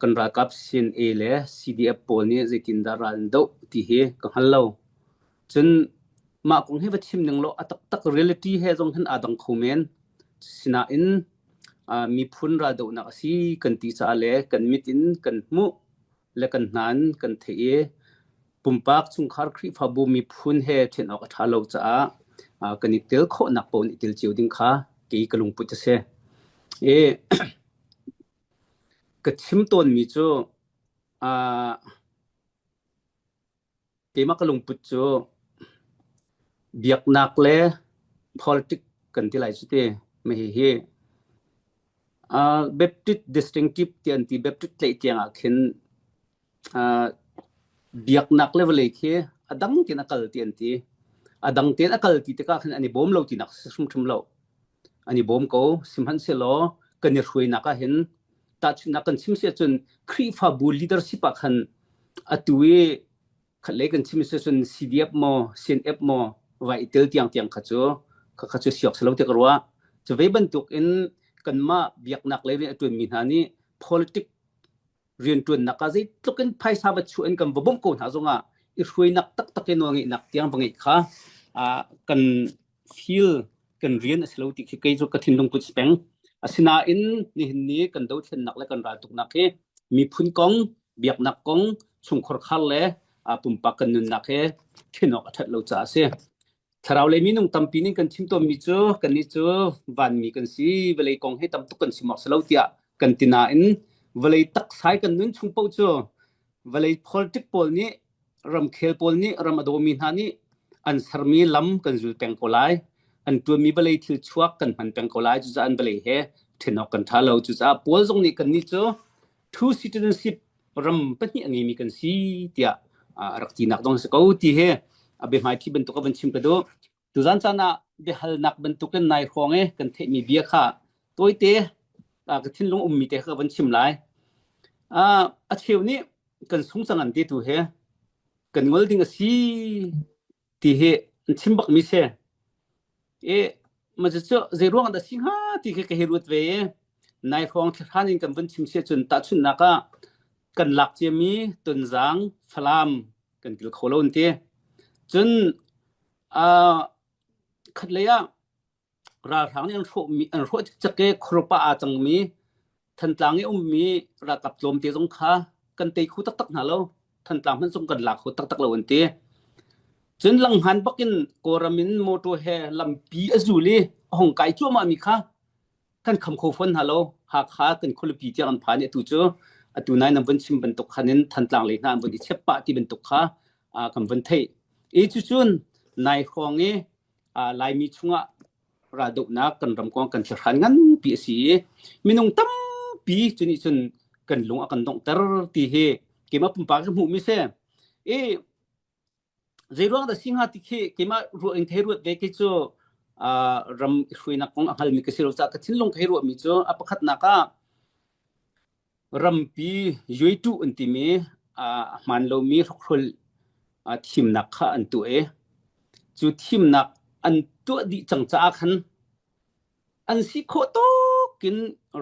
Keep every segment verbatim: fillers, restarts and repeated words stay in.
kan ralkap C N A le C D F pawl nih zeitindah ral an doh ti hi ka hngal lo. Cun mah kong hi va chim ning lo, a taktak reality he zong hin aa dang kho men. Sinain miphun raldohnak a si kan ti caah le kan mit in kan hmuh le kan hna in kan theih i pumpak chungkhar Khrihfabu miphun he ṭhen awk a ṭha lo caah kan i tel khawhnak paoh nih tel cio ding kha kei ka lungput a si. E, ka chim tawnmi cu, aa, keimah ka lungput cu biaknak le politic kan ti lai cu ti, mah hi hi, aa, Baptist distinctive ti an ti, Baptist tlaih tiang ah khin, aa, biaknak le vawlei khi a dang tein a kal ti an ti. A dang tein a kal ti tikah khin an i bawm lo tinak si hrimhrim lo. An i bawm ko, sihmanhsehlaw kan i hruainak ah hin tahchunhnak kan chim si ahcun Khrihfabu leadership ah khan atu i khatlei kan chim si ahcun C D F maw, C N F maw, vai i tel tiang tiang kha cu, kha, kha cu siawk si lo tiah ka ruah. Cuvei bantuk in kanmah biaknak lei rian a ṭuanmi hna nih politic rianṭuannak ah zeitluk in phaisa va chuah in kan va bawmh ko hna zongah i hruainak taktak i nawlngeihnak tiang va ngeih kha, aa, kan feel, kan rian a si lo ti khi kei cu ka thinlung put si peng. Asinain nihin ni kan dothlennak le kan raltuknak hi miphun kong, biaknak kong, chungkhar khar le, aa, pumpak kan nunnak he ṭhen awk a ṭhat lo caah a si. Thlarau le minung tampi nih kan chim tawnmi cu kannih cu vanmi kan si, vawlei kong he tam tuk kan chim awk si lo tiah kan ti nain vawlei taksai kan nun chung paoh cu vawlei politic pawl nih, ramkhel pawl nih, ram a dawmi hna nih an sermi lam kan zul peng ko lai, an ṭuanmi vawlei thil chuak kan hman peng ko lai, cucaah an vawlei he ṭhen awk kan ṭha lo. Cucaah Paul zong nih kannih cu two citizenship, ram pahnih a ngeimi kan si tiah, aa, a rak tinak zong a si ko ti he a biahmaiṭhi bantuk a van chim ka duh. Tuzan caan ah biahalnak bantukin nai hrawng e kan theihmi bia kha tawite, aa, ka thinlung a ummi te kha ka van chim lai. Aa, a cheu nih kan sung cang an ti tu he kan ngol ding a si ti hi an chim bakmi si. E, mah cu zeiruang dah si hnga ti khi ka hi ruat ve. Nai hrawng thihran in kan van chim si ahcun tahchunhnak ah kan lak ciami Tonzang, Falam kan kil kho lo an ti. Cun, aa, khatlei ah ralhrang nih an hrawhmi, an hrawh cikcek i khurupa aa cangmi Thantlang i ummi ralkap tlawmte zong kha kan tei kho taktak hna lo. Thantlang hmanh zong kan lak kho taktak lo an ti. Cun langhngan bak in Kawlram in motor he lampi a zul i a hong kai cuahmahmi kha kan kham kho fawn hna lo. Hakha kan khualipi tiang an phan i atu cu atu nai nan van chim bantuk khan in Thantlang lei hna an van i chiat pah ti bantuk kha, aa, kan van theih. I cucun nai hrawng i, aa, Laimi chungah raldohnak kan ramkuang kan thihran nganpi a si i minung tampi cu nih cun kan lung a kan donghter ti hi keimah pumpak i hmuhmi si. I zeiruang dah si hnga ti khi keimah ruah in ka hei ruat ve, kei cu, aa, ram i hruainak kong a hngalmi ka si lo caah ka thinlung ka hei ruahmi cu a pakhatnak ah rampi yuaitu an timi, aa, a hmaan lomi hrokhrol, aa, thimnak kha an tuah i cu thimnak an tuah dih cang caah khan an si khawh tawk in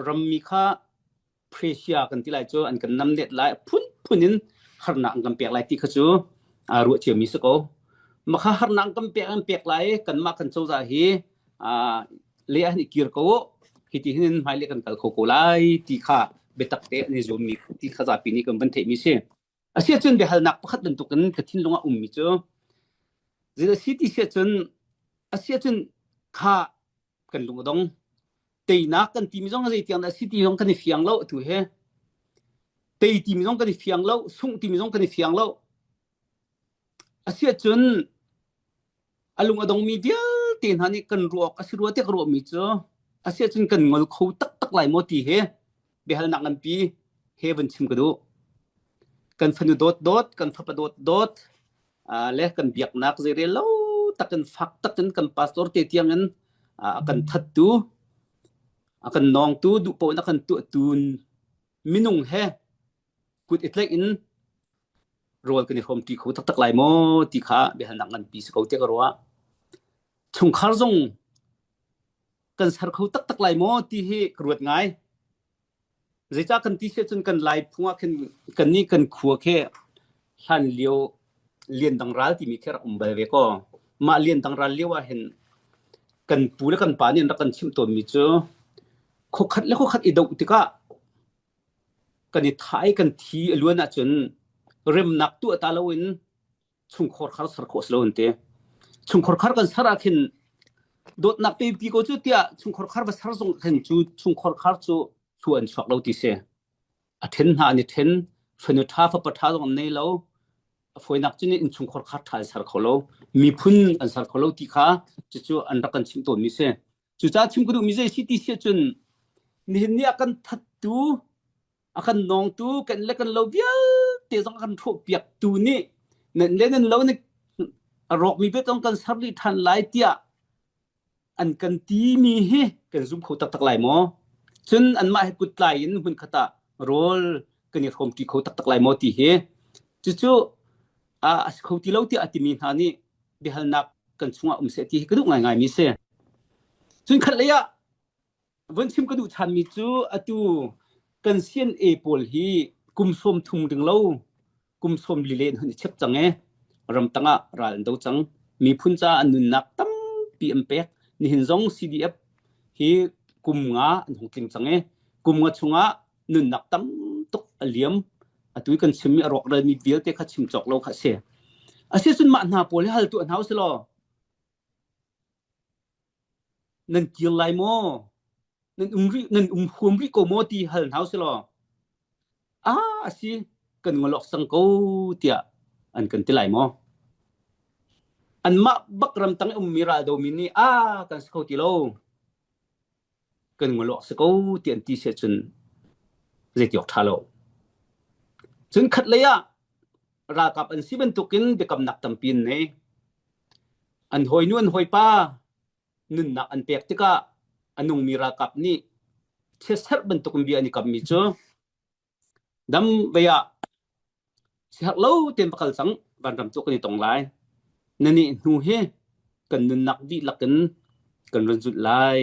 rammi kha pressure kan ti lai cu an kan namnet lai, phunphun in harnak an kan pek lai ti kha cu, aa, ruah ciami si ko. Makha harnak an kan pek, an pek lai, kanmah kan cozah hi, aa, lei ah hin i kir ko, hiti hin in hmailei kan kal kho ko lai ti kha biatak te an i zuammi ti kha zapi nih kan van theihmi si. A si ahcun biahalnak pakhat bantukin ka thinlung ah ummi cu, zeidah si ti si ahcun, a si ahcun kha kan lung a dong. Teinak kan timi zong zei tiang dah si ti zong kan i fiang lo atu he. Tei timi zong kan i fiang lo, sungh timi zong kan i fiang lo. A si ahcun a lung a dongmi vialte hna nih kan ruah awk a si rua tiah ka ruahmi cu, a si ahcun kan ngol kho taktak lai maw ti he biahalnak nganpi he van chim ka duh. Kan fanu dawt dawt, kan fapa dawt dawt, aa, le kan biaknak zeirel lo takin fak takin kan pastor te tiangin, aa, a kan thattu, a kan nawngtu, duhpaoh in a kan tuahtu minung he kut i tlaih in rawl kan i hrawmṭi kho taktak lai maw ti kha biahalnak nganpi si ko tiah ka ruah. Chungkhar zong kan ser kho taktak lai maw ti hi ka ruat ngai. Zeicah kan ti si ahcun kan Lai phung ah khin, kannih kan khua khi hlan lio Lian Dang Ral timi khi rak um bal ve ko. Mah Lian Dang Ral lio ah hin kan pu le kan pa nih an rak kan chimh tawnmi cu, khuakhat le khuakhat i doh tikah kan i thah i kan thi a luan ahcun remnak tuah ta loin chungkhar khar ser khawh a si lo an ti. Chungkhar khar kan ser ah khin dawtnak pepi ko cu tiah chungkhar khar va ser zong khin cu chungkhar khar cu thluan chuak lo ti si. A ṭhen hna an i ṭhen, fanu ṭha, fapa ṭha zong an nei lo. A fawinak cu nih in chungkhar khar ṭha an ser kho lo, miphun an ser kho lo ti kha cucu an rak kan chimh tawnmi si. Cucaah chim ka duhmi zei si ti si ahcun nihin ni a kan thattu, a kan nawngtu, kan le kan lo vialte zong a kan hrawhpiaktu nih nan le nan lo nih a rawkmi vialte zong kan ser dih ṭhan lai tiah an kan timi hi kan zum kho taktak lai maw? Cun anmah hi kut tlai in hmunkhat ah rawl kan i hrawm ṭi kho taktak lai maw ti hi. Cucu a si kho ti lo tiah a timi hna nih biahalnak kan chungah um seh ti hi ka duh ngaingaimi si. Cun khatlei ah vun chim ka duh chanmi cu atu kan C N A pawl hi kum sawm thum ding lo, kum sawm li le hun i chep cang e. Ramtang ah ral an do cang. Miphun caah an nunnak tampi an pek. Nihin zong C D F hi kum nga an hung tling cang e. Kum nga chungah nunnak tam tuk a liam. Atu i kan chimmi a rawk relmi vialte kha chim cawk lo kha a si. A si cun mah hna pawl hi hal tuah hna u si law. Nan kir lai maw? Nan um rih, nan um huam rih ko maw ti hal hna u si law. A, a si, kan ngol awk cang ko tiah an kan ti lai maw? Anmah bak ramtang i ummi raldomi nih a kan si kho ti lo. Kan ngol awk si ko tiah an ti si ahcun zei ti awk ṭha lo. Cun khatlei ah ralkap an si bantukin biakamnak tampi an nei. An hawinu, an hawipa nunnak an pek tikah a nungmi ralkap nih chiatserh bantukin bia an i kammi cu dam vei ah sihat lo tein va kal cang, vanram cu kan i tong lai. Nannih hnu hi kan nunnak dihlak in kan run zulh lai,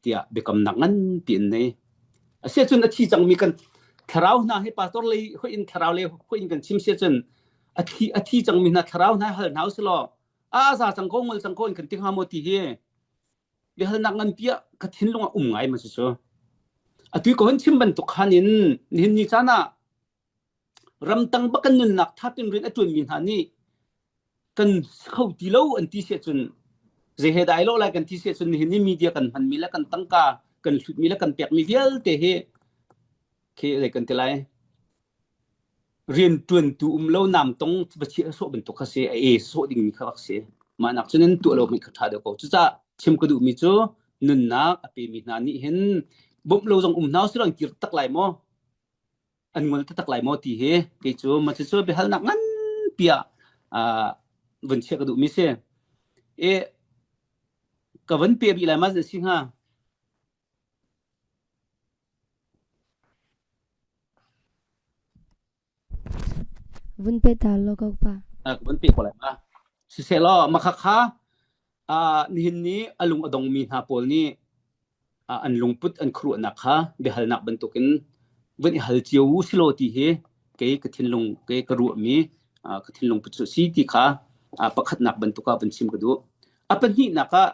tiah biakamnak nganpi an nei. A si ahcun a thi cangmi kan thlarau hna hi, pastor lei hoih in, thlarau lei hoih in kan chim si ahcun a thi, a thi cangmi hna thlarau hna hal hna u si law, a za cang ko, ngol cang ko in kan ti hnga maw ti hi biahalnak nganpi ah ka thinlung ah um ngai ma cu cu. Atu i ka hun chim bantuk khan in nihin ni caan ah ramtang bak kan nunnak thapin rian a ṭuanmi hna nih kan si kho ti lo an ti si ahcun, zei he dai lo lai kan ti si ahcun, nihin ni media kan hmanmi le kan tangka kan hlutmi le kan pekmi vialte hi khi zei kan ti lai? Rianṭuantu um lo namtong va chiah sawh bantuk kha si, a e sawh dingmi kha rak si. Mah nak cun an tuah lo hmanh kha ṭha deuh ko. Cucaah chim ka duhmi cu nunnak a pemi hna nih hin bawmh lo zong um hna u si law, an kir tak lai maw? An ngol taktak lai maw ti hi kei cu ma cu cu biahalnak nganpi ah, aa, vun chiah ka duhmi si. E, ka van pe rih lai ma zan si hnga. Vun pe ta law ko pa. Ah, ka vun pe ko lai ma. Sisehlaw, makha kha, ah, nihin ni a lung a dongmi hna pawl nih, ah, an lungput, an khuaruahnak kha biahalnak bantukin vun i hal cio u si law ti hi kei ka thinlung, kei ka ruahmi, ah, ka thinlung put cu si ti kha, ah, pakhatnak bantuk ah vun chim ka duh. A pahnihnak ah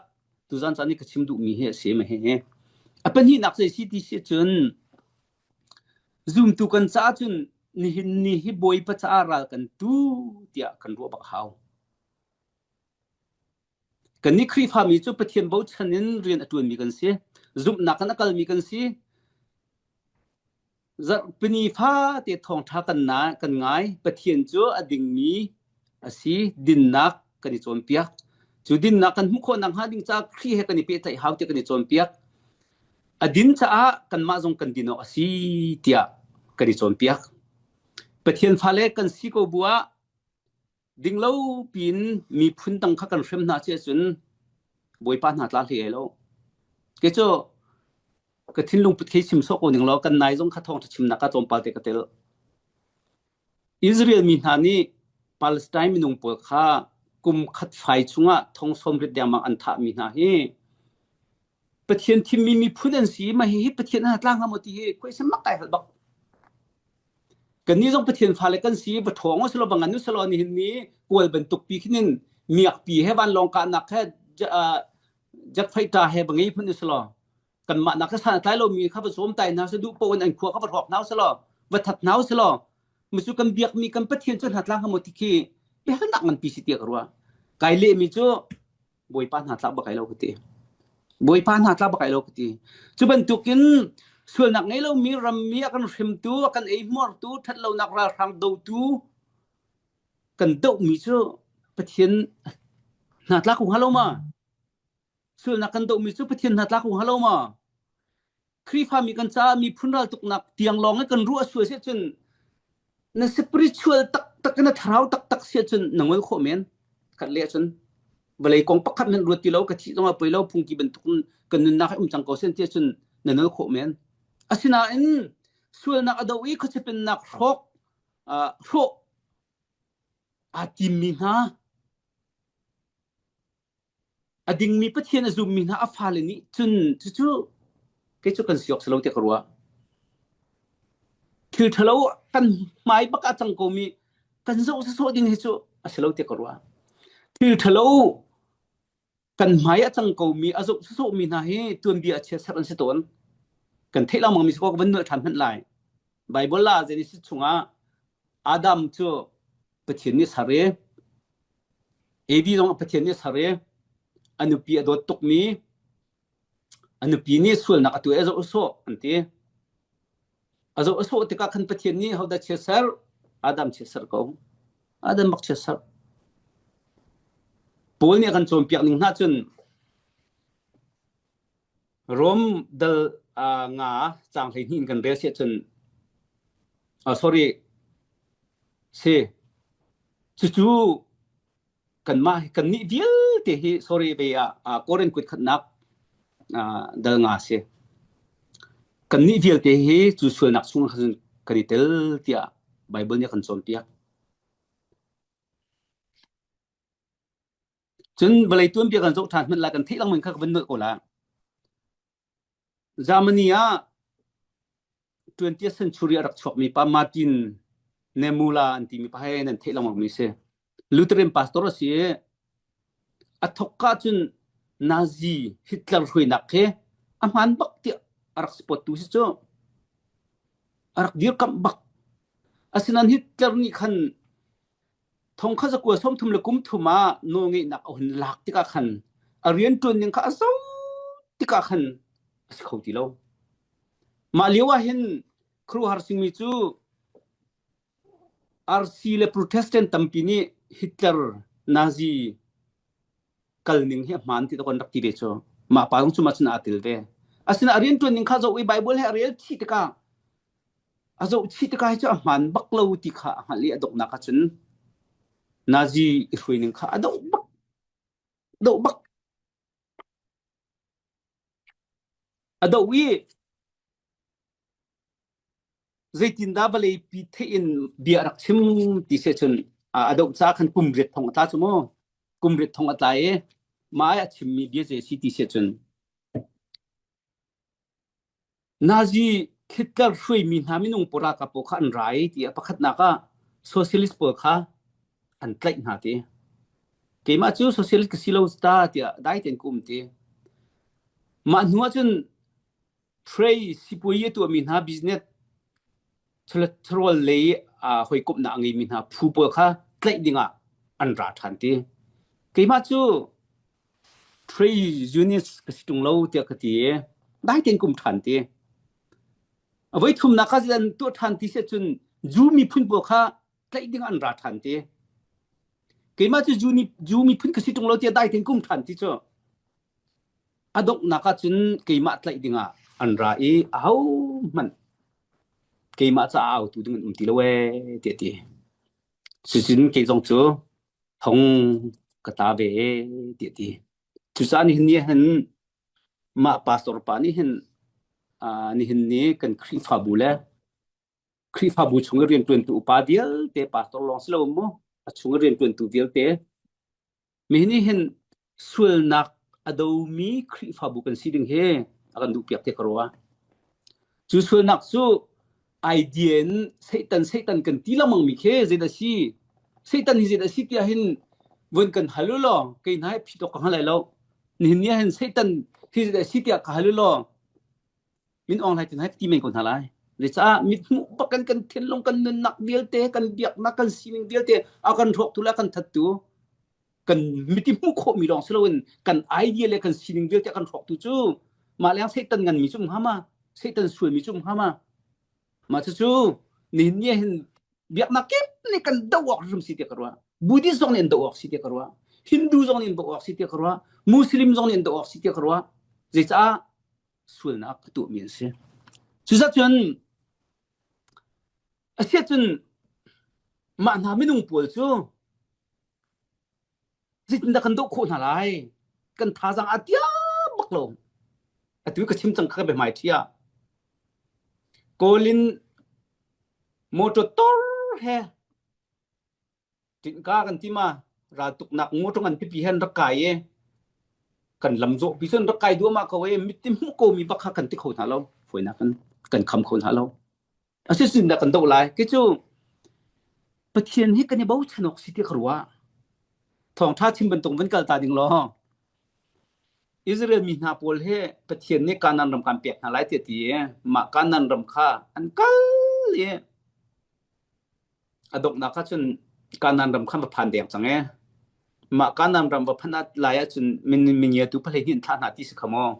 tuzan caan i ka chim duhmi hi a si, ma he he. A pahnihnak zei si ti si cun, zumtu kan caah cun nihin ni hi Bawipa caah ral kan tu tiah kan ruah bak hau. Kannih Khrihfami cu Pathian bochan in rian a ṭuanmi kan si, zumhnak kan a kalmi kan si. Zarhpini fate thawngṭha kan na, kan ngai. Pathian cu a dingmi a si, dinnak kan i cawnpiak. Cu dinnak kan hmuh khawh nakhnga ding caah Khrih he kan i pehtlaih hau tiah kan i cawnpiak. A din caah kanmah zong kan din awk a si tiah kan i cawnpiak. Pathian fale kan si ko bu ah ding lo piin miphun dang kha kan hrem hna cia cun Bawipa hna tla hlei lo. Kei cu ka thinlung put kha chim sawh ko ning law, kan nai zong kha thawngṭha chimnak ah tlawmpal te ka tel. Israel mi hna nih Palestine minung pawl kha kum khat fai chungah thong sawm riat dengmang an thahmi hna hi Pathian thimmi miphun an si mah hi, hi Pathian a hna tlang ngam ti hi, khuaisa mak ai hal bak. Kannih zong Pathian fale kan si, va thawng aw silo, va ngan u silo, nihin ni kual bantuk pi khinin miakpi he vanlawng kahnak he, ja-, ah, jet fighter he va ngei hmun u silo. Kanmah nak a san a tlai lomi kha va zawm tai hna u silo, duh paoh in an khua kha va hrawk hna u silo, va that hna u silo. Mah cu kan biakmi kan Pathian cu hna tlang ngam ti khi biahalnak nganpi si tiah ka ruah. Kai lehmi cu Bawipa hna tlak bak ai lo ka ti. Bawipa hna tlak bak ai lo ka ti. Cu bantukin sualnak ngei lomi rammi a kan hrimtu, a kan eihmuartu, ṭhat lonak ralhrang dotu kan dohmi cu Pathian hna tlak kong ha lo ma? Sualnak kan dohmi cu Pathian hna tlak kong ha lo ma? Khrihfami kan caah miphun raltuknak tiang lawng i kan ruah sual si ahcun, na spiritual taktak, na thlarau taktak si ahcun na ngol khawh men. Khat le ahcun vawlei kong pakhat hmanh ruat ti lo, ka thih zong a poi lo, phungki bantuk in kan nunnak he um cang ko seh ti ahcun na ngol khawh men. Asinain sualnak a doh i khuachia pennak hrawk, aa, hrawh aa timmi hna, a dingmi Pathian a zummi hna a fale nih cun cucu kei cu kan siawk si lo tiah ka ruah. Thil ṭhalo kan hmai bak a cang komi kan zoh sawsawh ding hi cu a si lo tiah ka ruah. Thil ṭhalo kan hmai a cang komi a zoh sawsawhmi hna hi tuanbia a chiatser an si tawn. Kan theih lengmangmi si ko ka van nolh ṭhan hmanh lai. Baibal la Genesis chungah Adam cu Pathian nih ser i, Evi zong Pathian nih ser i, a nupi a dawt tukmi, a nupi nih sualnak a tuah i a zoh a sawh an ti. A zoh a sawh tikah khan Pathian nih hodah chiatser? Adam chiatser ko. Adam bak chiatser. Paul nih a kan cawnpiak ning hna cun, Rom dal, aa, nga cang hleihnih in kan rel si ahcun, aa, sorry, si. Cucu kanmah hi, kannih vialte hi, sorry, bei ah, aa, Korin kut khatnak, aa, dal nga si. Kannih vialte hi cu sualnak chung khan kan i tel, tiah Baibal nih a kan cawnpiak. Cun vawlei tuanbia kan zoh ṭhan hmanh lai, kan theih lengmang kha ka van nolh ko lai. Germany ah twentieth century a rak chuakmi pa Martin Niemöller an timi pa he nan theih lengmangmi si. Lutheran pastor a si i a thawk ah cun Nazi Hitler hruainak khi a hmaan bak tiah a rak support tu si cu a rak dirkamh bak. Asinain Hitler nih khan thongkhat zakua sawmthum le kum thum ah nawlngeihnak a hun lak tikah khan a rianṭuan ning kha a zoh tikah khan a si kho ti lo. Mah lio ah hin khuaruahhar singmi cu R C le Protestant tampi nih Hitler, Nazi kal ning hi a hmaan ti tuk an rak ti ve cu, mah pa zong cu mah cun aa tel ve. Asinain a rianṭuan ning kha zoh i Baibal he a rel chih tikah, a zoh chih tikah hi cu a hmaan bak lo ti kha a hngalh i a donghnak ahcun Nazi i hruai ning kha a doh bak, doh bak. A doh i zeitindah vawleipi theih in bia a rak chim ti si ahcun, aa, a doh caah khan kum riat thong a tla cu maw? Kum riat thong a tla i mah ai a chimmi bia zei a si ti si ahcun, Nazi Hitler hruaimi hna minung pawl ralkap pawl kha an ra i ti a pakhatnak ah socialist pawl kha an tlaih hna ti. Keimah cu socialist ka si lo ta tiah dai tein ka um ti. Mah hnu ahcun trade sipuai i a tuahmi hna, business, chawle-, charual lei, aa, hawikomhnak a ngeimi hna phu pawl kha tlaih dingah an ra ṭhan ti. Keimah cu trade unionist ka si ṭung lo tiah ka ti i dai tein ka um ṭhan ti. A voi thumnak ah an tuah ṭhan ti si ahcun Jew miphun pawl kha tlaih dingah an ra ṭhan ti. Keimah cu Jew ni-, Jew miphun ka si ṭung lo tiah dai tein ka um ṭhan ti cu. A donghnak ahcun keimah tlaih dingah an ra i ahohmanh keimah caah a autu ding an um ti lo e, tiah ti. Cucun kei zong cu thong ka ta ve e, tiah ti. Cucaah nihin ni hin mah pastor pa nih hin, aa, nihin ni kan Khrihfabu le Khrihfabu chung i rianṭuantu upa vialte, pastor lawng si lo maw, a chung i rianṭuantu vialte, mi nih hin sualnak a domi Khrihfabu kan si ding hi a kan duhpiak te ka ruah. Cu sualnak cu idea in Satan, Satan kan ti lengmang mi khi zeidah si? Satan hi zeidah si tiah hin vun kan hal u law, kei hna hi phi tawk ka hnga lai lo. Nihin ni ah hin Satan hi zeidah si tiah ka hal u law, min awng lai tin hai ka ti men ko hna lai. Zeicah mit hmuh bak kan, kan thinlung, kan nunnak vialte, kan biaknak, kan sining vialte a kan hrawktu le a kan thattu, kan mit i hmuh khawhmi lawng si loin kan idea le kan sining vialte a kan hrawktu cu mah leng Satan nganmi cu um hnga ma, Satan sualmi cu um hnga ma. Mah cucu nihin ni ah hin biaknak kip nih kan doh awk hrim si tiah ka ruah. Buddhist zong nih an doh awk si tiah ka ruah. Hindu zong nih an doh awk si tiah ka ruah. Muslim zong nih an doh awk si tiah ka ruah. Zeicah sualnak a tuahmi an si. Cucaah cun a si ahcun mah hna minung pawl cu zeitindah kan doh khawh hna lai? Kan thazaang a tiah bak lo. Atu ka chim cang kha ka biahmaiṭhi ah Kolin motor tor he tinka kan ti ma, raltuknak motor kan pipi he an rak kai e. Kan lam zawhpi cu an rak kai duah mah ko e, mit i hmuh ko mi bak kha kan ti kho hna lo. Fawinak kan, kan kham kho hna lo. A si sin dah kan doh lai. Kei cu Pathian hi kan i bochan awk si tiah ka ruah. Thawngṭha chim bantuk van kal ta ding law. Israel mi hna pawl he Pathian nih Kanaan ram kan pek hna lai tiah ti e. Mah Kanaan ram kha an kal i a donghnak ah cun Kanaan ram khan va phan deng cang e. Mah Kanaan ram va phan lai ahcun min, mingiatu pahleihnih an thlah hna ti si kha maw?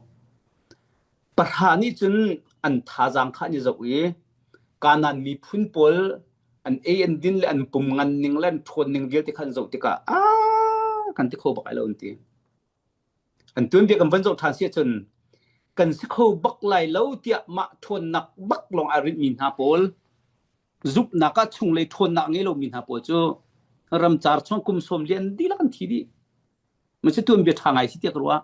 Pahra nih cun an thazaang kha an i zoh i Kanaan miphun pawl an ei an din le an pum ngan ning le an ṭhawn ning vialte kha an zoh tikah, "Aa, kan ti kho bak ai lo," an ti. An tuanbia kan van zoh ṭhan si ahcun kan si kho bak lai lo tiah mah ṭhawnnak bak lawng a rinhmi hna pawl, zumhnak ah chunglei ṭhawnnak a ngei lomi hna pawl cu ramcar chung kum sawm lian dihlak an thi dih. Mah cu tuanbia ṭha ngai si tiah ka ruah.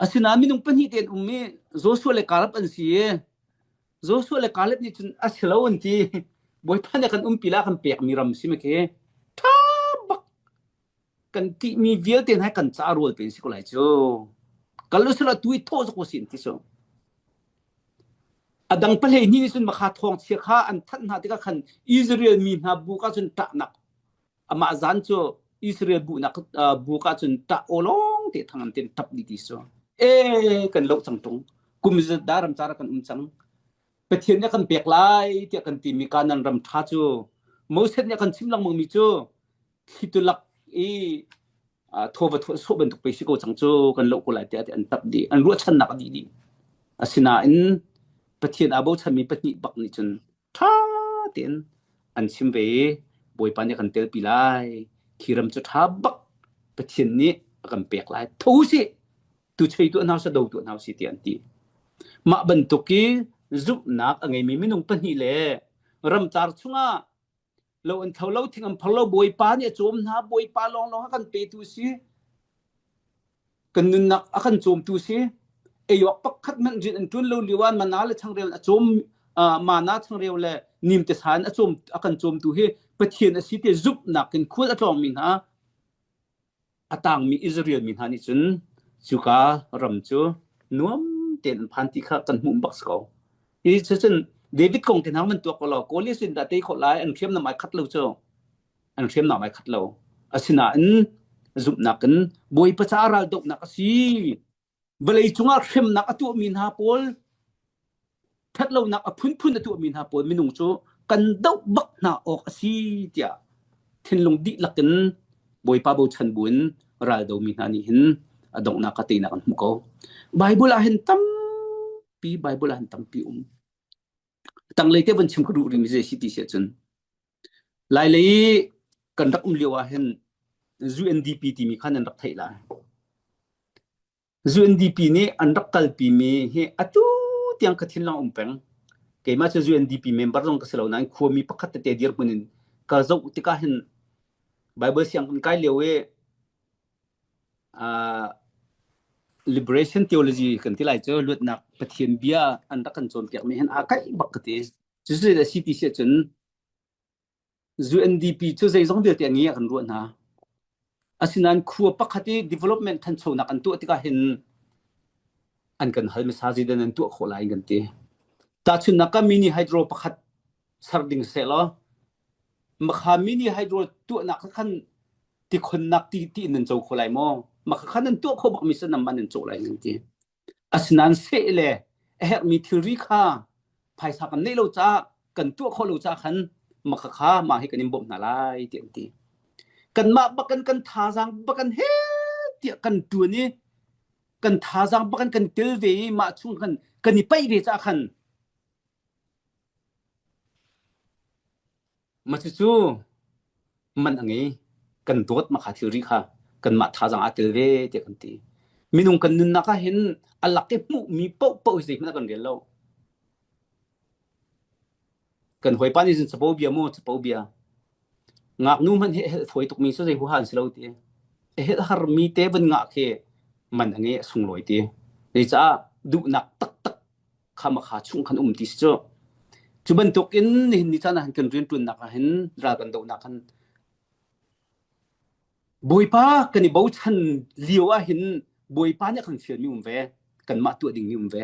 Asinain minung pahnih te an um i Joshua le Kaleb an si i Joshua le Kaleb nih cun a si lo an ti. Bawipa nih kan umpi lai kan pekmi ram si mah khi ṭha bak kan timi vialte hna kan caah rual peng si ko lai cu. Kal lo si lo, atu i thawh zok ko si an ti cu. A dang pahleihnih nih cun makha thawngchia kha an thanh hna tikah khan Israel mi hna buk ah cun ṭahnak, amah zan cu Israel buhnak, aa, buk ah cun ṭah aw lawng te thang an tin ṭap dih ti cu. E, kan loh cang ṭung. Kum zat dah ramcar ah kan um cang. Pathian nih kan pek lai tiah kan timi Kanaan ram ṭha cu Moses nih kan chim lengmangmi cu thlitu lak i, aa, thaw va thaw sawh bantuk pei si ko cang cu kan loh ko lai tiah an ṭap dih, an ruahchannak a dih dih. Asinain Pathian aa bochanmi pahnih bak nih cun ṭha tein an chim ve i Bawipa nih kan telpi lai. Khi ram cu ṭha bak Pathian nih a kan pek lai. Tho u sih, tuchei tuah hna u sih, do tuah hna u sih, tiah an ti. Mah bantuk i zumhnak a ngeimi minung pahnih le ramcar chungah lo an tho lo, thing an phar lo, Bawipa nih a cawm hna, Bawipa lawnglawng a kan petu si. Kan nunnak a kan cawmtu si. Ei awk pakhat hmanh rian an ṭuan lo lio ah mana le changreu in a cawm, aa, mana changreu le nimte sa in a cawm, a kan cawmtu hi Pathian a si te zumhnak in khual a tlawngmi hna, a tangmi Israel mi hna nih cun cuka ram cu nuam tein an phan ti kha kan hmuh bak si ko. I cucun David kong te hna man tuak ko law, Goliath in dah tei khawh lai, an hriamnam ai khat lo cu. An hriamnam ai khat lo. Asinain zumhnak in Bawipa caah raldohnak a si. Vawlei cungah hremnak a tuahmi hna pawl, ṭhatlonak a phunphun a tuahmi hna pawl minung cu kan doh bak hna awk a si, tiah thinlung dihlak in Bawipa bochan buin raldomi hna nih hin a donghnak a teinak an hmuh ko. Baibal ah hin tampi, Baibal ah hin tampi um. Tanglei te van chim ka duh rihmi zei si ti si ahcun, Lailei kan rak um lio ah hin U N D P timi kha nan rak theih lai. U N D P nih an rak kalpimi hi atu tiang ka thinlung um peng. Keimah cu U N D P member zong ka si lo nain khuami pakhat tete dirhmun in ka zoh tikah hin Baibal siang kan kai lio i, aa, liberation theology kan ti lai cu, luatnak Pathian bia an rak kan cawnpiakmi hin aa kaih bak ka ti. Cucu a si ti si ahcun, U N D P cu zeizong vialte ngi a kan ruah hna. Asinain khua pakhat i development thanchonak an tuah tikah hin an kan hal masa, zeidah nan tuah khawh lai kan ti. Tahchunhnak ah mini hydro pakhat ser ding seh law, makha mini hydro tuahnak khan tikhonnak ti, ti in nan co khawh lai maw? Makha khan nan tuah khawh bak mi seh, nan mah nan co lai kan ti. Asinain seh le a herhmi thilri kha phaisa kan neih lo caah, kan tuah khawh lo caah khan makha kha mah hi kan in bawmh hna lai, tiah an ti. Kanmah bak kan, kan thazaang bak kan he tiah kan ṭuan i, kan thazaang bak kan, kan tel ve i, mah chung khan kan i paih ve caah khan macu cu man a ngei. Kan dawt makha thilri kha kanmah thazaang aa tel ve, tiah kan ti. Minung kan nunnak ah hin a lak i hmuhmi paohpaoh hi zeihmanh a kan rel lo. Kan hawipa nih cun capo bia maw, capo bia, ngaknu hmanh he a helh fawi tukmi cu zei huhan si lo ti. A helh harmi te van ngah khi man a ngei, a sunglawi ti. Zeicah duhnak taktak kha makha chung khan um ti si cu. Cu bantukin nihin ni caan ah hin kan rianṭuannak ah hin ral kan dohnak khan Bawipa kan i bochan lio ah hin Bawipa nih a kan fialmi um ve, kanmah tuah dingmi um ve.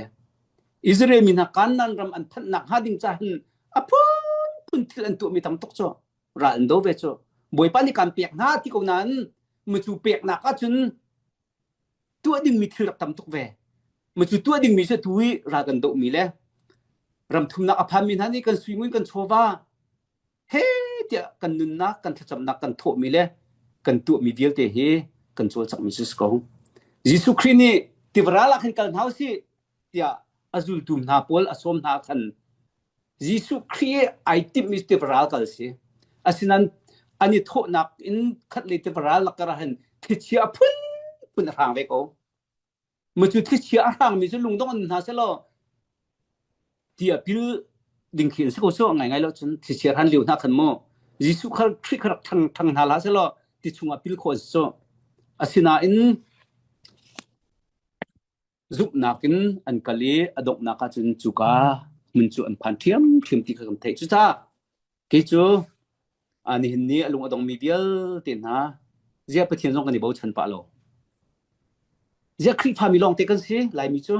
Israel mi hna Kanaan ram an phanhnak hnga ding caah hin a phunphun thil an tuahmi tam tuk cu ral an do ve cu. Bawipa nih kan pek hna ti ko nain macu peknak ahcun tuah dingmi thil rak tam tuk ve. Macu tuah dingmi cu atu i ral kan dohmi le ram thumnak a phanmi hna nih kan sui ngun, kan chawva he tiah kan nunnak, kan thlacamnak kan thawhmi le kan tuahmi vialte hi kan cawlcangmi cu si ko. Jesuh Khrih nih tiva ral ah khan kal hna usih tiah a zultu hna pawl a sawm hna khan Jesuh Khrih aa timhmi tiva ral kal si. Asinain an i thawhnak in khatlei tiva ral lakah hin thlichia a phunphun a hrang ve ko. Macu thlichia a hrangmi cu lungdong an hna seh law, ti a pil ding khi an si ko cu a ngaingai lo cun, thlichia hran lio hna khan maw, Jesuh kha, Khrih kha rak ṭhang, ṭhang hna hlah seh law, ti chungah pil khawh an si cu. Asinain zumhnak in an kal i a donghnak ahcun cuka hmun cu an phan ṭhiamṭhiam ti kha kan theih. Cucaah kei cu, aa, nihin ni a lung a dongmi vialte hna, ziah Pathian zong kan i bochan pah lo. Ziah Khrihfami lawngte kan si, Laimi cu.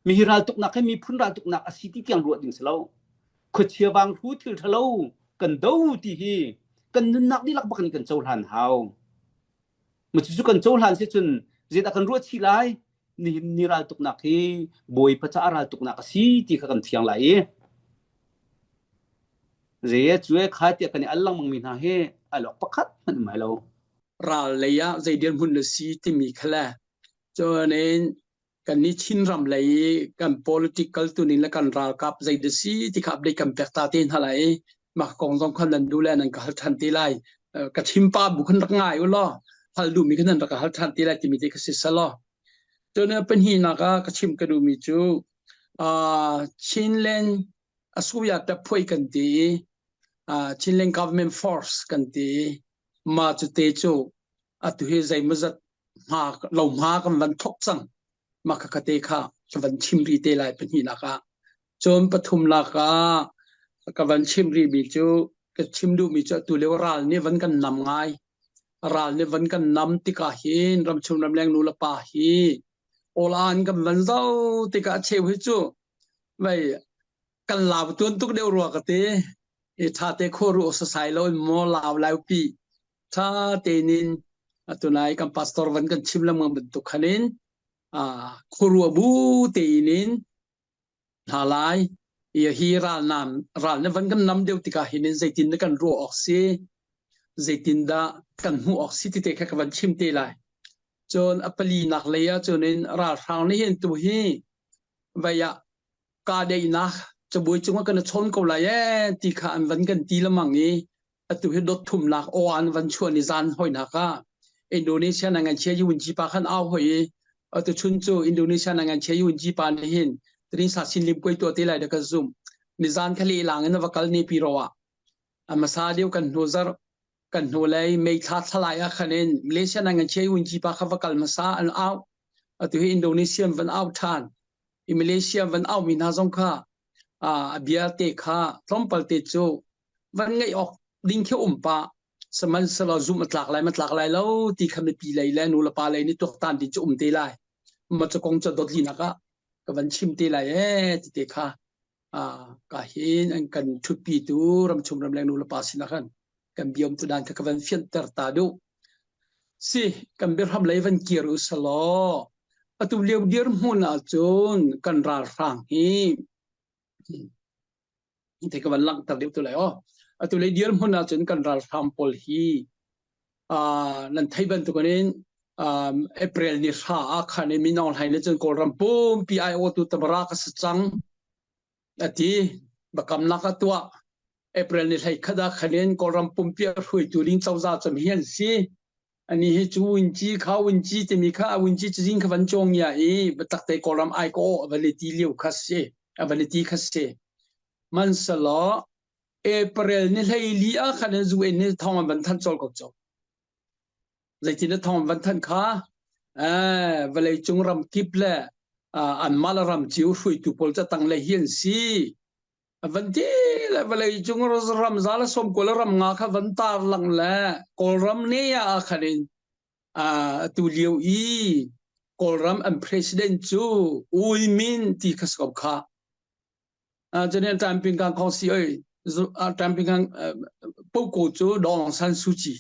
Mi hi raltuknak he miphun raltuknak a si ti tiang ruah ding si lo. Khuachia vang hru thil ṭha lo kan do ti hi kan nunnak dihlak bak in kan cohlan hau. Macu cu kan cohlan si cun zeidah kan ruah chih lai? Nihin ni raltuknak hi Bawipa caah raltuknak a si ti kha kan fiang lai i, zei cu e kha tiah kan i al lengmangmi hna hi a lawk pakhat hmanh um lai lo. Ral lei ah zei dirhmun na si timi kha le, cun in kan i Chin ram lei i kan political tunin le kan ralkap zei dah si ti kha update kan pek ta te hna lai. Mah kong zong khan nan duh le nan ka hal ṭhan te lai. Eh, ka chim pa bu khan rak ngai u law, hal duhmi khan nan rak ka hal ṭhan te lai timi te ka si seh law. Cun a pahnihnak ah ka chim ka duhmi cu, aa, Chinland a Suya ṭap phuai kan ti i, aa, Chinland Government Force kan ti i, mah cu te cu atu hi zeimawzat hma, lo hma kan van thawk cang. Mah kha kha te kha ka van chim rih te lai pahnihnak ah. Cun pathumnak ah ka van chim rihmi cu, ka chim duhmi cu atu lio ral nih van kan nam ngai. Ral nih van kan nam tikah hin ramchung ramleng nu le pa hi ola an kan van zoh tikah a cheu hi cu vai kan lau tuan tuk deuh rua ka ti. I ṭha te khuaruah sasai lo in maw lau lai pi. Ṭha tein in atu nai kan pastor van kan chim lengmang bantuk khan in, aa, khuaruah bu tein in hna lai. I hi ral nan, ral na van kan nam deuh tikah hin in zeitindah kan ruah awk si, zeitindah kan hmuh awk si ti te kha ka van chim te lai. Cun a palinak lei ah cun in ralhrang nih hin tu hi vai ah ka daihnak cabuai cungah kan i chawn ko lai e ti kha an van kan ti lamang i, atu hi dot thumnak aw an van chuah nizan hoinak ah Indonesia nanganchia U N G pa khan au hoi i, atu chun cu Indonesia nanganchia U N G pa nih hin tadin sa sin lim kuai tuah te lai dah ka zumh. Nizan kha lehlang in a va kal nepi rawh ah a hmasa deuh kan hnu zarh, kan hnu lei, May thla thla lai ah khan in Malaysia nanganchia U N G pa kha va kal hmasa an au. Atu hi Indonesia van au ṭhan. I Malaysia van auhmi hna zong kha, aa, a bialte kha tlawmpal te cu van ngaih awk ding khi um pah. Sihmanhsehlaw zumh a tlak lai, maw tlak lai lo ti kha mipi lei le nu le pa lei nih tuak tan ding cu um te lai. Mah cu kong cu dot linak ah ka van chim te lai e ti te kha, aa, ka hin an kan ṭhutpitu ramchung ramleng nu le pa sinah khan kan biaomtu dan kha ka van fianter ta duh. Si, kan biahram lei van kir u selaw, atu lio dirhmun ahcun kan ralhrang hi, te ka van langhter deuh tu lai aw. Atu lei dirhmun ahcun kan ralhrang pawl hi, aa, nan theih bantukin, aa, April ni hra ah khan in Min Aung Hlaing nih cun Kawlram pumpi aiawhtu tamara ka si cang a ti. Biakamnak a tuah. April ni hleikhat ah khan in Kawlram pumpi a hruaitu ding cozah cu hi an si. Anih hi cu Win Ci, kha Win Ci timi kha, a Win Ci cazin kha van cawng ngia i, biatak te Kawlram ai ka awh a van i ti lio kha si, a van i ti kha si. Sihmanhsehlaw April ni hleili ah khan in U N nih thawng an van thanh colh ko cu. Zeitindah thawng an van thanh kha? Eh, vawleicung ramkip le, ah, anmah le ram cio hruaitu pawl cu a tanglei hi an si. A van ti le vawleicung ram za le sawmkua le ram nga kha van tarlang le Kawlram ne ah khan in, aa, atu lio i Kawlram an president cu U Win Myint ti kha si ko kha. Aa, cun a Tamping Kang Khawng Si oi, zu-, aa, Tamping Kang, aa, poko cu Daw Aung San Suu Kyi.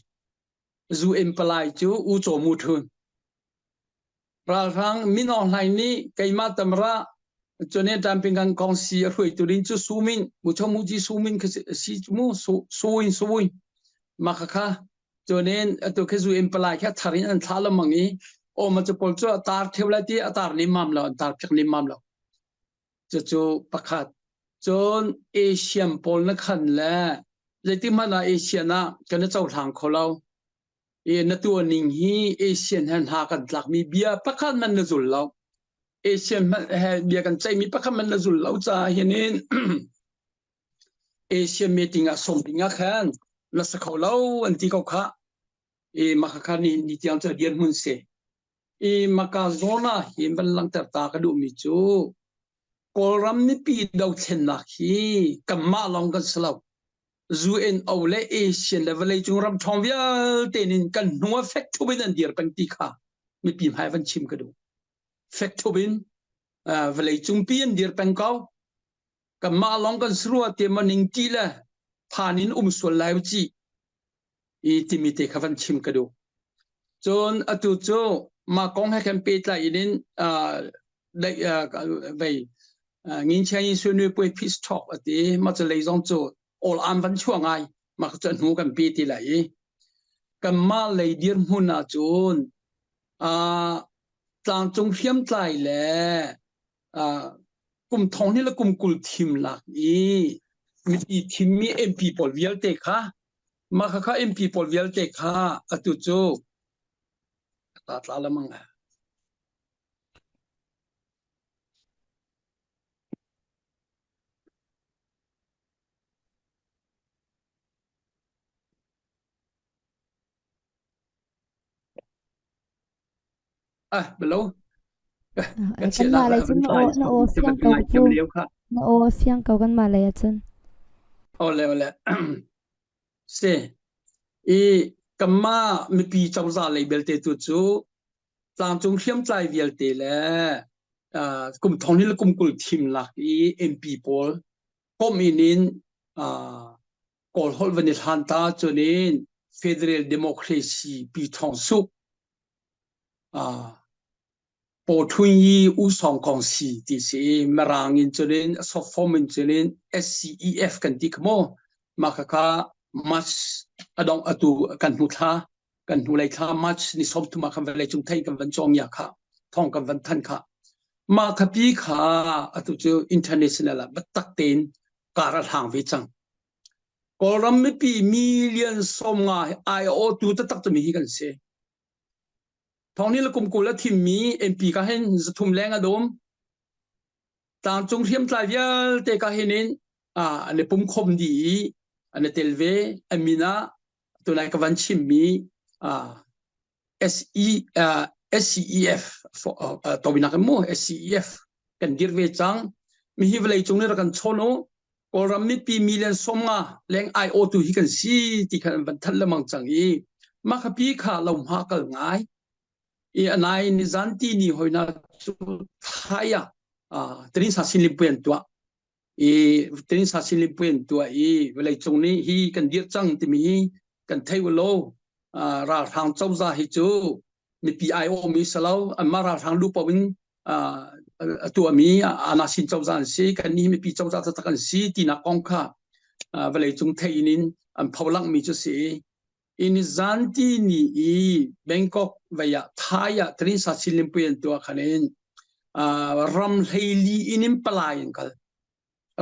U N palai cu U Kyaw Moe Tun. Ralhrang Min Aung Hlaing nih keimah tamara, cun a Tamping Kang Khawng Si a hruaitu ding cu Su Min, U Kyaw Moe Tun Su Min kha si, si mu, Su, Su Win, Su Win. Mah kha kha, cun atu kha U N palai kha thar in an thlah lengmang i, aw, mah cu pawl cu a tar ṭheu lai ti, a tar ni mam lo, an tar piak ni mam lo. Cucu pakhat. Cun Asian pawl na khan le, zeiti hmanh ah Asian ah kan i cohlang kho lo. I na tuah ning hi Asian he hna kan tlakmi bia pakhat hmanh na zul lo. Asian hmanh he bia kan ceihmi pakhat hmanh na zul lo caah hin in Asian meeting ah sawm ding ah khan na si kho lo an ti ko kha. I mah kha kha ni, ni tiang cu a dirhmun si. I maka zawn ah hin van langhter ta ka duhmi cu Kawlram mipi dothlennak hi kanmah lawng kan si lo. U N O le Asian le vawleicung ram ṭhawng vialte nih kan hnu ah fek thup in an dir peng ti kha mipi hmai van chim ka duh. Fek thup in, aa, vawleicung pi an dir peng ko. Kanmah lawng kan si rua te maw ning ti le phan in um sual lai u ci i timi te kha van chim ka duh. Cun atu cu mah kong he kan pehtlai in, aa, daih, aa, ka, vei, aa, Ngin Chiang Yi Suan Nui Puai Peace Talk a ti, mah cu lei zong cu awl an van chuah ngai, mah cu a hnu kan pe ti lai i kanmah lei dirhmun ah cun, aa, tlangcung hriamtlai le, aa, kum thong hnih le kum kul thim lak i mipi thimmi M P pawl vialte kha, mah kha kha M P pawl vialte kha atu cu a ta tla lamang a. Ah, belo. Ah, kan mah lei cun na aw, na aw siang ko cu. Na aw siang ko kan mah lei ahcun. Ole, ole. Si. I kanmah mipi cozah lei belte tu cu tlangcung hriamtlai vialte le, aa, kum thong hnih le kum kul thim lak i M P pawl komh in, in, aa, Kawl holh van i hlan ta, cun in federal democracy pi thong suk, aa, Paw Htun Yi U Sawng Kawng Si ti si i, Mirang in cun in, a short form in cun in S C E F kan ti kha maw? Mah kha kha March a dong atu kan hnu thla, kan hnu lei thla March ni sawmthum ah khan vawleicung theih kan van cawng ia kha, thawng kan van thanh kha. Mah kha pi kha atu cu international ah biatak tein kar a hlang ve cang. Kawlram mipi million sawmnga ai a awtu taktak cumi hi kan si. Thong hnih le kum kul a thimmi M P ka hin zathum leng a dawm. Tlangcung hriamtlai vialte ka hin in, aa, an i pumkhawm dih i, an i tel ve, a min ah tunai ka van chimmi, aa, S E, aa, S C E F, fo-, aa, aa, tobinak kan mu, S C E F kan dir ve cang. Mi hi vawleicung nih rak kan chawn u, Kawlram mipi million sawmnga leng aiawtu hi kan si ti khan an van thanh lamang cang i, makhapi kha lo hma kal ngai. I a nai ni zan ti ni hoina cu thai a, a, Trin Sa Sin Lim Puan tuah. I Trin Sa Sin Lim Puan tuah i vawlei cung nih hi kan dir cang timi hi kan thei uh lo. A, ralhrang cozah hi cu mipi aiawmi si lo, anmah ralhrang lu paoh in, a, a tuahmi, a, ana sin cozah an si, kannih hi mipi cozah taktak an si tinak kong kha, a, vawlei cung theih in an pholangmi cu si. I ni zan ti ni i Bangkok vei ah, Thai ah, Trin Sa Sin Lim Puan tuah khan in, a, ram hleili in in palai an kal.